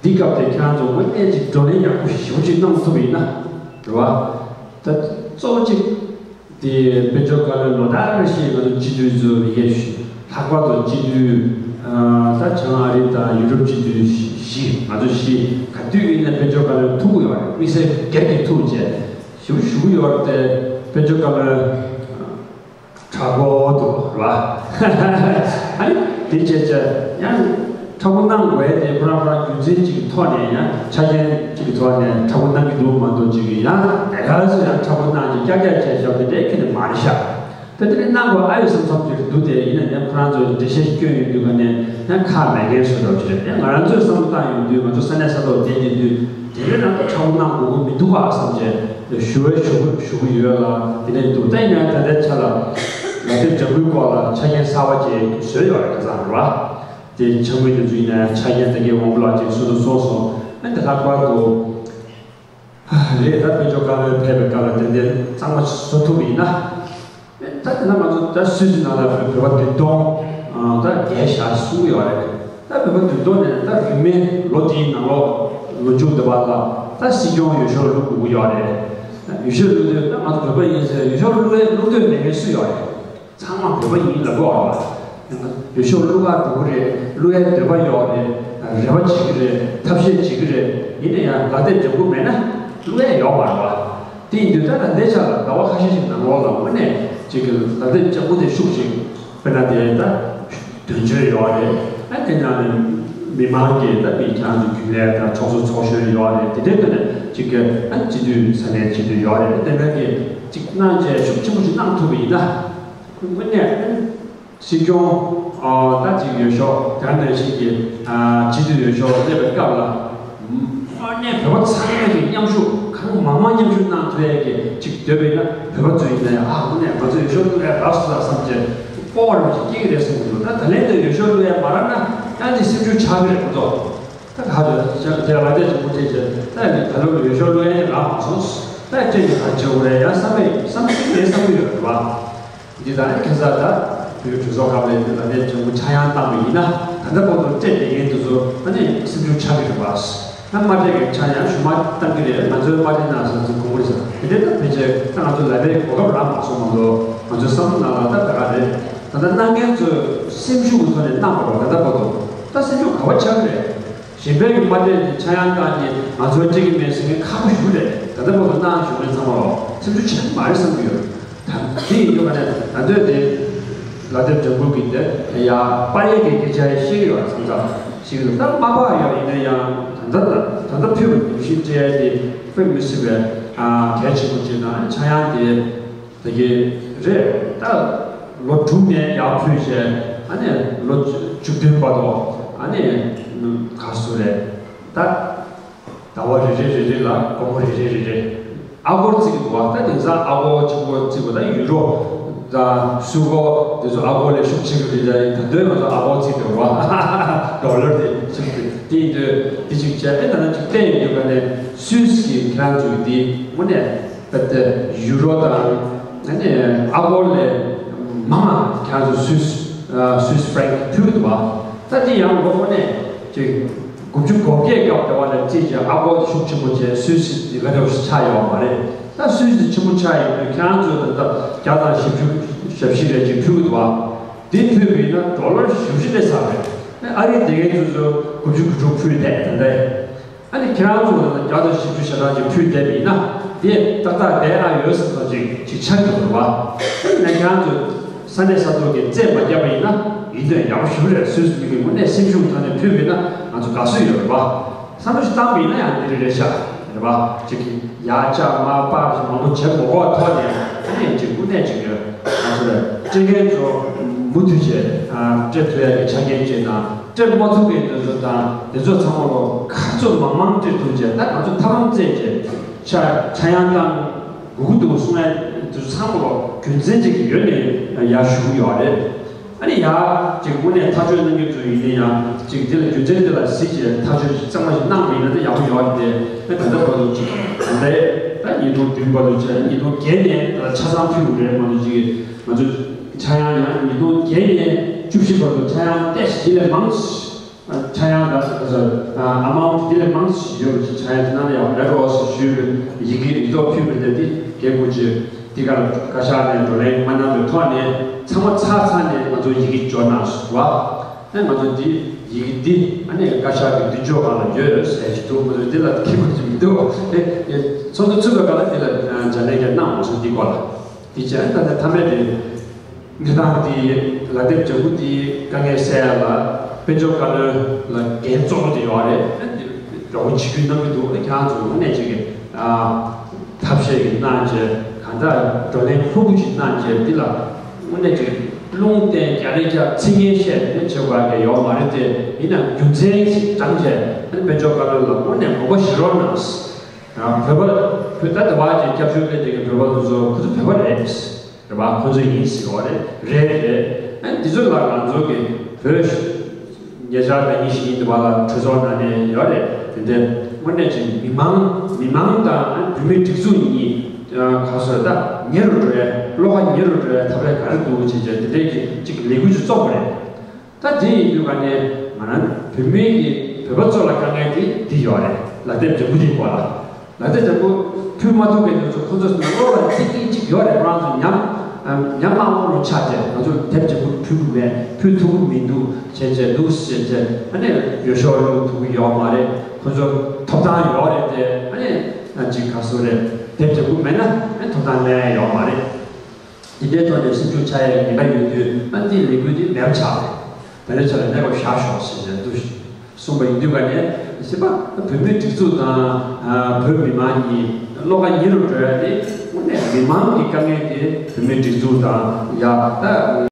འདི་སྐབས་དེ་ཁྱེད་རང་ཚོ་དངོས་གནས་ཅིག་བགྲོ་གླེང་ཡག་པོ་ཞིག་ཞེ་པོ་ཅིག་གནང་ཐུབ་ཡིན་ན་རེད་བ། ད་གཙོ་བོ་གཅིག་དེ་དཔལ་འབྱོར་བཀའ་བློན་ལོ་ལྟར་རེ་བཞིན་ང་ཚོ་སྤྱི་འཐུས་ཚོ་ཡེ་ཤུ་ལྷག་པར་དུ་སྤྱི་འཐུས་ད་བྱང་ཨ་རི་དང་ཡུ་རོབ་སྤྱི་འཐུས་བཞི་ང་ཚོ་བཞི་ག་དུས་ཡིན་ན་དཔལ་འབྱོར་བཀའ་བློན་ཐུག་གི་ཡོད་རེད། དམིགས་བསལ་སྒེར་གྱི་ཐུག་བྱས་ཞུ་ཞུ་གི་ཡོད་རེད་དེ། དཔལ་འབྱོར་བཀའ་བློན་དྲག་པོ་འདུག་ར། ཨ་ནི་དེ་བྱས་བྱས་ཡང་མཁྲེགས་པོ་གནང་དགོས་དེ་ཁོ་རང་ཁོ་རང་རྒྱུ་མཚན་གཅིག་གི་ཐོག་ནས་ཡང་ཆ་རྐྱེན་གཅིག་གི་ཐོག་ནས་མཁྲེགས་པོ་གནང་གི་འདུག་མ་གཏོགས་གཅིག་གི་ཡང་ལས་ཀ་སུ་ཡང་མཁྲེགས་པོ་གནང་གི་ཀྱག་ཀྱག་བྱས་བཞག་དེ་འདྲའི་ཁྱོན་ནས་མ་རེད་ཤག་ད་དེ་ནས་གནང་དགོས་ཨ་ཡོད་བསམ་བསམ་གྱི་འདུག་དེ་ཡིན་ན་ཡང་ཁོ་རང་ཚོས་འགྲེལ་བཤད་སྐྱོན་ཡོད་དུས་ག་ནས་ཡང་ཁག་མེད་མཁན་བཟོ་འདྲ་བྱས་ཡང་ང་རང་ཚོས་བསམ་བློ་བཏང་ཡོང་དུས་ང་ཚོ་ས་གནས་ས་ཐོག་བསྡད་ཀྱི་དུས་དེ་འདྲའི་ནང་དུ་མཁྲེགས་པོ་གནང་དགོས་ཀྱི་མི་འདུག་ག་བསམ་བྱས་ཞུ་བའི་ཞུ་གི་ཞུ་གི་ཡོད་ལ། དེ་ནས་འདུག་ད་ཡིན་ན་ད་ལྟའི་ཆ་ལ་ལ་དེབ་སྦྱང་གི་སྐོར་ལ་ཆ་རྐྱེན་གསར་བ་ཅིག་བཟོས་ཡོད་རེད། ཁ་སང་རེད་བ། དེ་ཆ་དངོས་དེ་ཚོ་ཡིན་ན་ཆ་རྐྱེན་ད་གའི་དབང་པོ་ལགས་ཀྱིས་བཟོ་དུ་སོང་སོང་། ཨ་དེ་ལྷག་པར་དུ་རེད། ད་དཔལ་འབྱོར་བཀའ་བློན་ཕེབས་པའི་སྐབས་ལ་ཏན་ཏན་གཙང་མ་བཟོ་ཐུབ་པ་ཡིན་ན། ད་དེ་ན་ང་ཚོ་ད་སུད་སི་ནང་ལ་བོད་པ་བདུན་སྟོང་ད་བརྒལ་བཞག་གསུང་གི་ཡོད་རེད། ད་བོད་པ་བདུན་སྟོང་ནས་ད་རིང་མིན་ལོ་འདིའི་ནང་ལོགས་ལོ་མཇུག་འདི་བར་ལ་ད་སྲིད་སྐྱོང་འོས་ཤོག་བླུག་དགོས་ཀྱི་ཡོད་རེད། འོས་ཤོག་བླུག་དུས་ད་ང་ཚོ་བོད་པ་ཡིན་ཟེར་འོས་ཤོག་བླུག་ཡས་བླུག་འདོད་མེད་མཁན་སུ་ཡོད་རེད། ཚང་མ་བོད་པ་ཡིན་ལབ་དགོས་ཨ། འོས་ཤོག་བླུག་ག་འགྲོ་གི་རེད། བླུག་ཡས་འདོད་པ་ཡོད་རེད། རེ་བ་བྱེད་ཀྱི་རེད། ཐབས་ཤེས་བྱེད་ཀྱི་རེད། ཡིན་ན་ཡང་ལག་དེབ་སྦྱང་གི་མེད་ན་བླུག་ཡས་ཡོད་མ་རེད་བ། དེ་ཡིན་དུས་ད་ལྟ་འདི་ཆ་ལ་ཟླ་བ་ཁ་ཤས་ཤིག་ནང་ལོགས་ལ་དངོས་གནས་ཅིག་གི་ལག་དེབ་སྦྱང་གི་དེ་ཤུགས་ཤིག་དཔེར་ན་དེ་ད་དོན་གཅོད་ཡོད་རེད། ཨ་དེ་ནང་ནས་མི་མང་གི་ད་མི་ཁྱེད་རང་ཚོ་རྒྱུན་ལས་དང་ཚོགས་གཙོ་ཚོགས་གཞོན་ཡོད་རེད། དེ་འདྲའི་ཐོག་ནས་ཅིག་གི་ཨ་སྤྱི་འཐུས་ས་གནས་སྤྱི་འཐུས་ཡོད་རེད། དེ་འདྲ་གི་ཅིག་གནང་བྱས་ཤུགས་ཆེན་པོ་ཞིག་གནང་ཐུབ་པ་ཡིན་ན་དངོས་གནས་ སྲིད་སྐྱོང་ད་ཅིག་ཡོད་ཤོག་དེ་ནང་བཞིན་གྱི་སྤྱི་འཐུས་ཡོད་ཤོག་སླེབས་པའི་སྐབས་ལ། དངོས་གནས་བོད་པ་ཚང་མས་ཀྱི་མཉམ་ཞུགས་གང་མང་མང་མཉམ་ཞུགས་གནང་ཐུབ་ཡས་ཀྱི་ཅིག་འདོད་པ་ཡིན་ན། བོད་པ་ཚོ་ཡིན་ན་ཡང་ཨ་དངོས་གནས་ང་ཚོ་ཡོད་ཤོག་བླུག་ཡས་རག་སོང་ལ་བསམ་བྱས་སྤོབས་པ་རང་ཅིག་སྐྱེ་གི་རེད་བསམ་གྱི་འདུག་ད་ད་ལན་དུ་ཡོད་ཤོག་བླུག་ཡས་མ་རག་ན་ཡང་ཅིག་སེམས་ཤུགས་ཆག་གི་རེད་ཁོ་ཚོ། ད་ག་ཚོད་ཅང་དེ་ལ་དེ་ཚོ་མུ་མཐུད་བྱས་ད་ནི་ད་ལོ་ཡོད་ཤོག་བླུག་ཡས་རག་མ་སོང་། ད་སྤྲད་ནས་ག་བྱེད་དགོས་རེད་ཡང་བསམ་པའི་བསམ་ཚུལ་དེ་བསམ་གི་ཡོད་རེད་བ། འདི་དང་ཁ་སང་ད་བོད་གྲོས་ཚོགས་སྐབས་ལ་ལ་དེ་ལྗང་བུ་ཆག་ཡང་བཏང་བ་ཡིན་ན་ད་ལྟ་བར་དུ་སྤྲད་བསྡད་མཁན་དེ་ཚོ་ཨ་ནི་སེམས་ཤུགས་ཆག་གི་རེད་པ། ད་མ་སྤྲད་མཁན་ཆག་ཡང་ཞུ་མ་བཏང་གི་རེད། ང་ཚོའི་མ་སྤྲད་ན་ཟེར་ཚུལ་གོང་བུ་རེད་ཟེར། དེ་འདྲའི་ད་ཕལ་ཆེར་ད་ང་ཚོ་ལབ་པའི་གོ་སྐབས་རག་མ་སོང་མ་གཏོགས་ང་ཚོའི་བསམ་བློ་ནང་ལ་ད་ད་ག་རེད། ད་ལྟ་གནང་མཁན་ཚོས་སེམས་ཤུགས་ཀྱི་ཐོག་ནས་གནང་བ་རེད། ད་ལྟ་བར་དུ་ད་སེམས་ཤུགས་ག་བ་ཆག་གི་རེད། གཞན་པའི་གི་མ་སྤྲད་ནས་ཆག་ཡང་བཏང་ནས་ང་ཚོ་སྤྲད་ཀྱི་མེད་ཟེར་མཁན་ཁག་པོ་ཞིག་རེད། ད་ལྟ་བར་དུ་གནང་བཞུགས་མཁན་ཚང་མ་ལོ་སེམས་ཤུགས་ཆེན་པོ་མ་རེད་བསམ་གྱི་ཡོད། ད་དེ་ཡིན་དུས་ག་ནས་ད་འདོད་དེ་ལ་དེབ་ལྗང་བུ་གི་དེ་ཡ་པར་ཡས་ཀྱི་སྐད་ཆ་ཡ་ཤེས་ཀྱི་ཡོད་བསམ་ཚ་ཞིག་ལ་ད་མ་པར་ཡོད་ཡིན་ན་ཡང་ད་ལྟ་ད་ལྟ་ཕུལ་བ་ནང་བཞིན་སྤྲད་ཡ་དེ་དཔེ་མི་སྲིད་པའི་གལ་ཆེན་པོ་བྱས་ན་ཆག་ཡང་དེ། དེ་གི་རེད། ད་ལོ་དྲུག་ནས་ཡར་ཕུལ་བྱས་ཨ་ནི་ལོ་བཅུ་བདུན་བར་དུ་ཨ་ནི་ག་སུ་རེད། ད་ཟླ་བ་རེ་རེ་རེ་རེ་ལ་སྒོར་མོ་རེ་རེ་རེ་རེ་ཨ་སྒོར་བརྩི་གི་འདུག་བ། ད་དེང་སང་ཨ་སྒོར་གཅིག་པོ་བརྩི་དགོས། ད་ཡུ་རོ་དང་སུའུ་སྒོར་དེ་ཚོ་ཨ་སྒོར་ལས་ཤུགས་ཆེ་གི་རེད། ད་ད་དུང་ང་ཚོ་ཨ་སྒོར་བརྩི་འདུག་བ། ཌོ་ལར་དེ་ཆེ་གི་དེ་ཡིན་དུས་དེ་གཅིག་བྱས། ཨེ་ད་ནང་གཅིག་བལྟས་ཡོང་དུས་ག་ནས་སུད་སི་གི་ཁྱེད་རང་ཚོ་གི་དེ་དངོས་གནས། ད་ལྟ་ཡུ་རོ་དང་ཨ་ནི་ཨ་སྒོར་ལས་མང་ང་ཁྱེད་ཚོ་སུད་སུད་ཧྥ་རན་ཕུལ་གི་འདུག་བ། ད་དེ་ཡང་ལོ་དངོས་གནས་ཅིག་དགུ་བཅུ་གོ་བརྒྱད་སྐབས་དེ་བ་ལ་བརྩིས་ཀྱང་ཨ་སྒོར་ཤུགས་ཆེན་པོ་བྱས་སུད་སི་དེ་ག་འདྲ་བོ་ཞིག་ཆགས་ཡོད་མ་རེད། ད་སུད་སི་ཆེན་པོ་ཆགས་ཡོད་དུས་ཁྱེད་ཚོས་ད་ལྟ་བརྒྱ་དང་བཞི་བཅུ་ཞེ་བཞི་རེ་ཅིག་ཕུལ་གི་འདུག་བ། དེ་ཕུལ་བ་ཡིན་ན་ཌོ་ལར་བཞི་བཅུ་སླེབས་ཚར་རེད། ཨ་རིའི་དེ་གའི་ཚོ་ཚོ་དགུ་བཅུ་དགུ་བཅུ་ཕུལ་བསྡད་ད་ལྟ། ཨ་ནི་ཁྱེད་རང་ཚོ་ལ་བརྒྱ་དང་བཞི་བཅུ་ཞེ་གྲངས་ཅིག་ཕུལ་བསྡད་པ་ཡིན་ན། དེ་ཏག་ཏག་བསྡད་ཨ་ཡོད་བསམ་ཐོག་ཅིག་ཅིག་ཆགས་ཀྱི་འདུག་བ། ཨ་ནི་ཁྱེད་རང་ཚོ་ས་གནས་ས་ཐོག་གི་རྩད་མ་བརྒྱབ་པ་ཡིན་ན་ཡིན་དོན་ཡག་པོ་ཞེ་པོ་རེད། སུད་སི་མི་གི་དངོས་གནས་སེམས་ཤུགས་ཐོག་ནས་ཕུལ་བ་ཡིན་ན་ང་ཚོ་དགའ་བསུ་ཡོད་རེད་བ། བསམ་བློ་ཞིག་བཏང་བ་ཡིན་ན་ཡང་འདི་རེད་རེད་ཤག་རེད་བ། ཅིག་གི་ཡར་བཅག་མར་སྤར་ཞིག་མང་པོ་བྱེད་མ་དགོས་ཐོག་ནས་ཨ་ནི་ཅིག་དངོས་གནས་ཅིག་ཡོད། ང་ཚོ་ལ་སྤྲད་མཁན་ཚོ་མུ་མཐུད་བྱས་སྤྲད་ཐུབ་ཡ་གི་ཆ་རྐྱེན་བྱས་དང་། སྤྲད་མ་ཐུབ་མཁན་དེ་ཚོ་དང་དེ་ཚོ་ཚང་མ་ལོ་ག་ཚོད་མང་མང་སྤྲད་ཐུབ་བྱས། ད་ང་ཚོ་ཐབས་ལམ་བཙལ་བྱས་ཆ་ཆག་ཡང་བཏང་དགོས་ཀྱི་འདུག་གསུང་ཡ་དེ་ཚོ་ཚང་མ་ལོ་རྒྱུ་མཚན་ཅིག་ཡོད་ནས་ཡར་ཞུ་གི་ཡོད་རེད། ཨ་ནི་ཡར་ཅིག་དངོས་གནས་ཐག་གཅོད་གནང་མཁན་ཚོ་ཡིན་ན་ཡང་ཅིག་དེ་ལ་རྒྱུ་མཚན་དེ་ལ་གཟིགས་བྱས་ཐག་གཅོད་ཅིག་གཙང་མ་ཞིག་གནང་བ་ཡིན་ན་ད་ཡག་པོ་ཡོད་རེད་དེ། ཨ་ད་ལྟ་བར་དུ་ཅིག་ད་ལྟའི་ད་ཉིས་སྟོང་བདུན་བར་དུ་བྱས་ཉིས་སྟོང་བརྒྱད་ནས་ད་ཆ་ཚང་ཕུལ་དགོས་རེད་མ་གཏོགས་ཅིག་ང་ཚོ་ཆག་ཡང་ཡང་ཉིས་སྟོང་བརྒྱད་ནས་བཅུ་བཞི་བར་དུ་ཆག་ཡང་ཏོག་ཙམ་དེ་ལས་མང་ཆག་ཡང་ད་ཨ་མའུན་ཊི་དེ་ལས་མང་ཞིག་ཡོད་པ་ཅིག་ཆག་ཡང་ཅིག་གནང་ན་ཡག་པོ་རེད་འགྲོ་ཟེར་ཞུས་པའི་ཡི་གེ་ཡིག་ཐོག་ཕུལ་བ་རེད་དེ། དེ་དགོས་ཀྱི་དེ་གར་བཀའ་ཤག་ནས་བགྲོ་གླེང་མ་གནང་བའི་ཐོག་ནས་ཚང་མ་ཚར་ཚར་ནས་ང་ཚོ་ཡི་གེ་འབྱོར་གནང་སོང་བ། ཨ་ང་ཚོ་འདི་ཡི་གེ་འདི་ཨ་ནི་བཀའ་ཤག་གི་མདུན་ཅོག་སྒང་ལ་ཡོད་ཟེར་གྱི་འདུག་ང་ཚོ་འདི་ལ་མཁས་པོ་ཅིག་མི་འདུག་ཨེ་ཚོགས་འདུ་ཚུགས་པའི་སྒང་ལ་འདི་ལ་ཨ་ལྗགས་ལན་ཀྱང་གནང་མ་སོང་འདི་སྐོར་ལ། དེ་བྱས་ད་ལྟ་མཐའ་མའི་དེ་གནས་སྟངས་དེ་ལ་དེབ་ལྗང་བུ་དེའི་དཀའ་ངལ་སེལ་ཡ་ལ་དཔལ་འབྱོར་བཀའ་བློན་ལ་འགན་གཙོ་བོ་དེ་ཡོད་རེད། ཨ་འདི་རོགས་པ་བྱེད་རྒྱུ་གནང་གི་འདུག་ཨ་ཁྱེད་རང་ཚོ་དངོས་གནས་ཅིག་གི་ཨ་ཐབས་ཤེས་ཀྱི་གནང་བྱས་གང་ལྟར་བགྲོ་གླེང་ལྷུག་པོ་ཅིག་གནང་བྱས་འདི་ལ་དངོས་གནས་ཅིག་རླུང་བསྟན་རྒྱ་རེ་རྒྱ་ཚིག་ངན་བཤད་དེ་བྱེད་དགོས་ཀྱི་ཡོད་མ་རེད་དེ། ཡིན་ནའང་རྒྱུ་མཚན་ཞིག་དྲངས་བྱས་ཨ་ནི་དཔལ་འབྱོར་བཀའ་བློན་ལ་དངོས་གནས་དགོངས་པ་བཞེས་རོགས་གནང་། ཡང་བོད་པ་བོད་ད་ལྟ་བར་གྱི་སྐྱབས་བཅོལ་སླེབས་བསྡད་མཁན་བོད་པ་དེ་ཚོ་ཁོ་ཚོ་བོད་པ་རེད། རེད་པ། ཁོ་ཚོ་ཡིན་ཟེར་བ་རེད། རེད་རེད། ཨ་འདི་ཚོ་ལ་ང་ཚོ་གི་བོད་ཉེ་ཆར་ཟླ་ཉིན་ཞིག་ཡིན་འདུག་བ་ལ་གྲོས་ཚོགས་ནང་ནས་ཡོད་རེད། དེ་འདྲ་དངོས་གནས་ཀྱི་མི་མང་མི་མང་དང་བོད་མིའི་སྒྲིག་འཛུགས་གཉིས་ག་སོ་ད་ཉེ་རུ་འགྲོ་ཡ་བློ་ཁ་ཉེ་རུ་འགྲོ་ཡ་ཐབས་ལམ་ག་རེ་འདུག་ཅེས་བྱས་དེ་འདྲའི་གི་ཅིག་ལས་འགུལ་ཅིག་བཙུགས་པ་རེད། ད་དེ་ཡིན་དུས་ག་ནས་ང་རང་བོད་མི་གི་བོད་པ་ཚོ་ལ་དཀའ་ངལ་དེ་འདི་ཡོད་རེད། ལ་དེབ་ལྗང་བུ་དེ་སྐོར་ལ། ལ་དེབ་ལྗང་བུ་ཕུལ་མ་ཐུབ་མཁན་དེ་ཚོ་ཁོ་ཚོ་ནང་ལོགས་ལ་ཚིག་གི་གཅིག་ཡོད་རེད། ཁོ་རང་ཚོ་ཉམས་ཉམས་དམའ་བོ་རུ་ཆགས་བྱས་ང་ཚོ་དེབ་ལྗང་བུ་ཕུལ་གི་མེད། ཕུལ་ཐུབ་གི་མི་འདུག་བྱས་བྱས་འདུག་ཟེར་བྱས་ཨ་ནི་ཡོད་ཤོག་བླུག་ཐུབ་གི་ཡོད་མ་རེད། ཁོ་ཚོ་ཐོབ་ཐང་ཡོད་རེད་དེ། ཨ་ནི་ཅིག་ག་སོ་རེད། དེབ་ལྗང་བུ་མེད་ན་ཨ་ནི་ཐོབ་ཐང་ལེན་ཡ་ཡོད་མ་རེད། དེ་འདྲའི་ཐོག་ནས་སེམས་ཤུགས་ཆག་ཡས་ཉེན་ཁ་ཡོད་དུས་ཨ་འདིའི་ལས་འགུལ་འདི་མེད་པ་ཆགས་རེད། ད་ལྟའི་ཆ་ལ་གནས་སྐབས་བཞག་ཤོག་ཟེར་ནས་འདུག་གསུངས་པ་ཡིན་དུས་ག་ནས་སྲིད་པ་བོད་མིའི་སྒྲིག་འཛུགས་དང་བོད་མི་མང་གཉིས་བློ་ཁ་ཉེ་རུ་འགྲོ་ཡ་དེ་དངོས་གནས་མི་མང་གི་དཀའ་ངལ་དེ་བོད་མིའི་སྒྲིག་འཛུགས་དང་ཡ་ད།